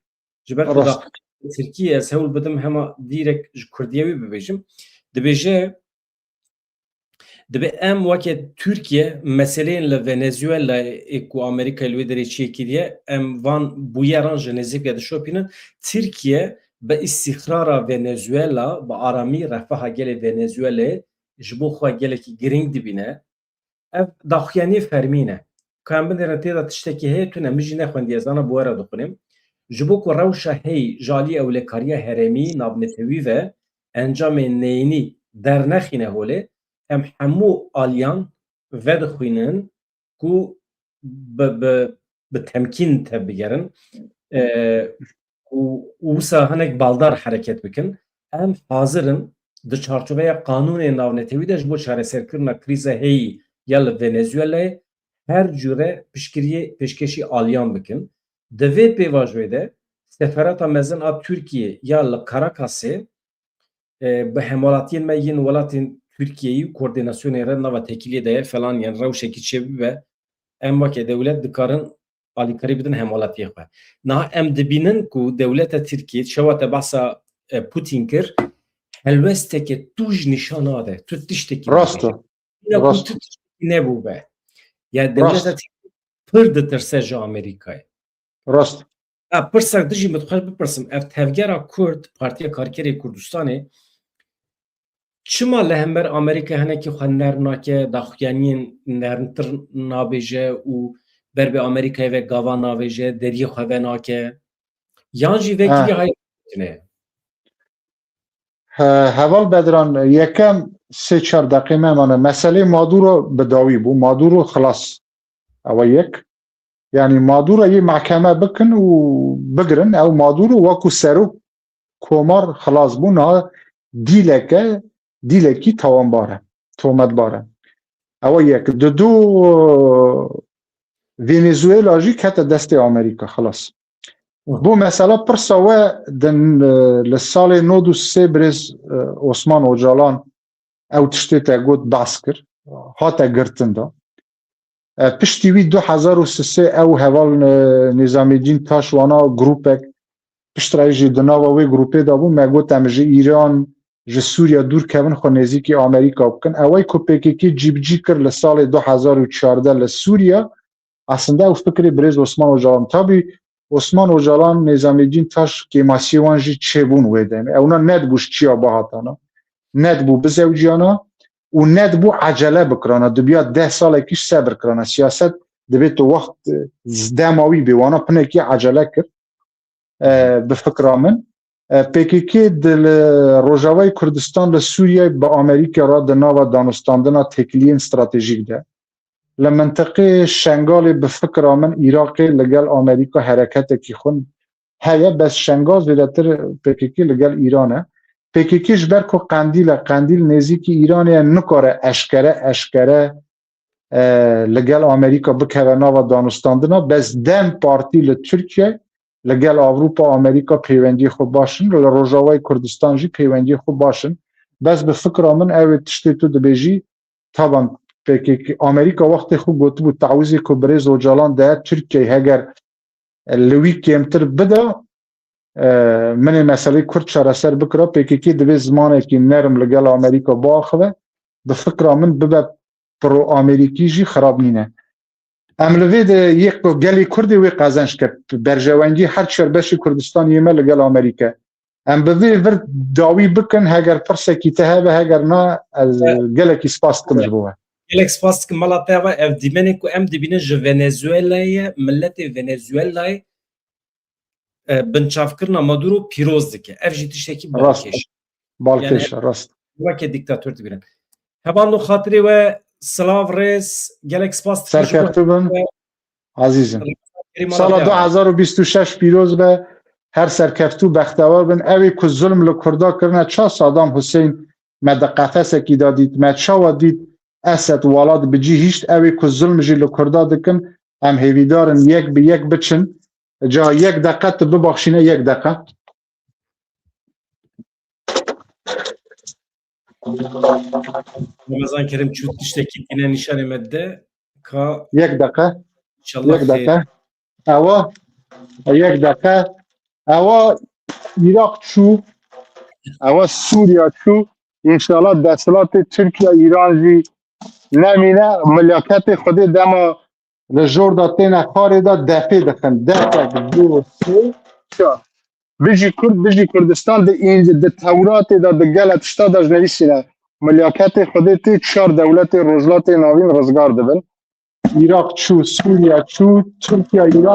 ji ber ku Rast. daxuyaniyê Tirkiye ez hewl bidim hema dîrek ji Kurdiyê wî bibêjim. Dibêje, dibe em weke Tirkiye meseleyên li Venezuelayê ku Amerîka li wê derê çêkiriye, em van bûyeran ji nêzîk ve dişopînin. Tirkiye bi îstîqrara Venezuela, bi aramî refaha gelê Venezuelayê ji bo xwe gelekî girîng dibîne. Ev daxuyaniyê fermî ne. Ka em binêrin tê de tiştekî heye tune, min jî nexwendiye, ez ana bi we re dixwînim. Ji bo ku rewşa heyî ji alî ewlekariya herêmî navnetewî ve encamên neyînî dernexîne holê, em hemû aliyan vedixwînin ku bi, bi, bi temkîn tevbigerin, e, û, û wisa hinek baldar hereket bikin. Em hazir in di çarçoveya qanûnên navnetewî de ji bo çareserkirina krîza heyî ya li Venezuelayê her cure piştgiriyê pêşkêşî aliyan bikin. Di vê pêvajoyê de Sefareta Mezin a Tirkiyê ya li Karakasê, e, bi hemwelatiyên me yên welatên Tirkiyeyî û koordînasyonê re nava têkiliyê de ye falan, yan rewşekî çêbibe, em weke dewlet dikarin alîkarî bidin hemwelatiyê xwe. Niha em dibînin ku dewleta Tirkiyê, çawa te behsa, e, Putin kir, helwesteke tûj nîşan nade, tu tiştekî Rast e. Îna ku Rast. tu tiştekî nebûbe. Ya dewleta Rast. Tirkiyê pir ditirse ji Amerîkayê. Rast. Ha, pirsek dijî min dixwest bipirsim, ev tevgera Kurd, Partiya Karkerê Kurdistanê, çima li hember Amerîka hinekî xwe nerm nake, daxuyaniyên nermtir nabêje û ber bi Amerîkayê ve gava navêje, deriyê xwe venake? Yan jî vekirî Ha. hay tune? He, heval Bedran, yekem sê çar deqê me mane. Meselê Maduro bi dawî bû. Maduro xilas. Ew e yek. Yanî Maduro yê mehkeme bikin û bigirin. Ew Maduro wekû serok komar xilas bû. Niha dîleke, dîlekî tawanbar e. Tometbar e. Ew e yek. Di du, Venezuela jî kete destê Amerîka. Xilas. Bo mesela pirsa we din, e, li salê nod û sê birêz, e, Osman Ocalan ew tiştê te got behs kir, hate girtin da. E, piştî wî du hezar û sê ew heval, e, Nîzamîdîn Taş wana grûpek piştre jî di nava wê grûpê de bû, me got em ji Îran, ji Sûriye dûr kevin, xwe nêzîkî Amerîka bikin. Ew ey ku P K K cîbicî kir li salê du hezar û çardeh li Sûriye, Aslında ew fikrê birêz Osman Ocalan. Tabî Osman Ocalan, Nêzamîdîn Taş kêmasiyê wan jî çêbûn wê demê. Ewna nedibû ji çiya bihatana, nedibû bizewciyana û nedibû ecele bikirana. Dibiya deh salekî ji sebir kirana. Siyaset dibê tu wext, e, dema wî bê. Wana pinekî ecele kir. E, bi fikra min, e, P K K di li Rojavayê Kurdistan li Sûriyeyê bi Amerîka re di nava danûstandina têkiliyên stratejîk de. Li mintiqê Şengalê bi fikra min Iraqê li gel Amerîka hereketekî xwe heye, bes Şengal zêdetir P K K li gel Îran e. P K K ji ber ku qendîl e, qendîl nêzîkî Îranê ye, nikare eşkere, eşkere e, li gel Amerîka bikeve nava danûstandina, bes DEM Partî li Tirkiye li gel Ewropa, Amerîka pêwendiyê xwe baş in, li Rojavayê Kurdistan jî pêwendiyê xwe baş in. Bes bi fikra min ew ê tiştê tu dibêjî, taban P K K, Amerîka wextê xwe gotibû tawizê ku birêz Ocalan de Tirkiyeyê heger li wî kêmtir bida, e, min ê meseleyê Kurd çareser bikira, P K K divê zimanekî nerm li gel Amerîka biaxive, bi fikra min bibe pro-Amerîkî jî xirab nîne. Em li vê de yê ku gelê Kurdê wê qezenc ke, berjewendî her çar beşê Kurdistanê yê me li gel Amerîka. Em bi vê vir dawî bikin, heger pirsekî te hebe, heger na, ez gelekî spas dikim ji bo we. Gelek spas dikim mala te ve. Ev dîmenê ku em dibînin ji Venezuelayê ye, miletê Venezuelayê, e, binçavkirina Maduro pîroz dike. Ev jî tiştekî Rast. balkêş. Balkêş Yani, e, rast. Weke dîktator dibînin. Hevalno xatirê we, silav, rêz, gelek spas dikim ji bo Serkeftin bin. we. Azîzim. Sala du hezar û bîst û şeş pîroz be, her serkeftû bextewar bin. Ew ê ku zulm li Kurda kirine, ça Saddam Hussein me di qefesekî de dît, me çawa dît Esed welat bi cî hişt, ew ê ku zulm jî li Kurda dikin, em hêvîdar in yek bi yek biçin. Ca yek deqe tu bibaxşîne, yek deqe. Ramazan Kerim çû tiştekî tîne nîşanê me de ka Yek deqe. inşallah Yek xêr. deqe. Ewa, yek deqe. Ewa Iraq çû. Ewa Sûriye çû. İnşallah desthilatê Tirkiye, Îran jî nemîne. Milaketê Xwedê dema li jor de têne xarê de depê dixin. Depek, du, sê. Ya. Bijî Kurd, bijî Kurdistan di, di Tewratê de, di gelek tişta de ji nivîsîne. Milyaketê Xwedê tê çar dewletê Rojhilatê Navîn rizgar dibin. Îraq çû, Sûriye çû, Tirkiye, Îraq.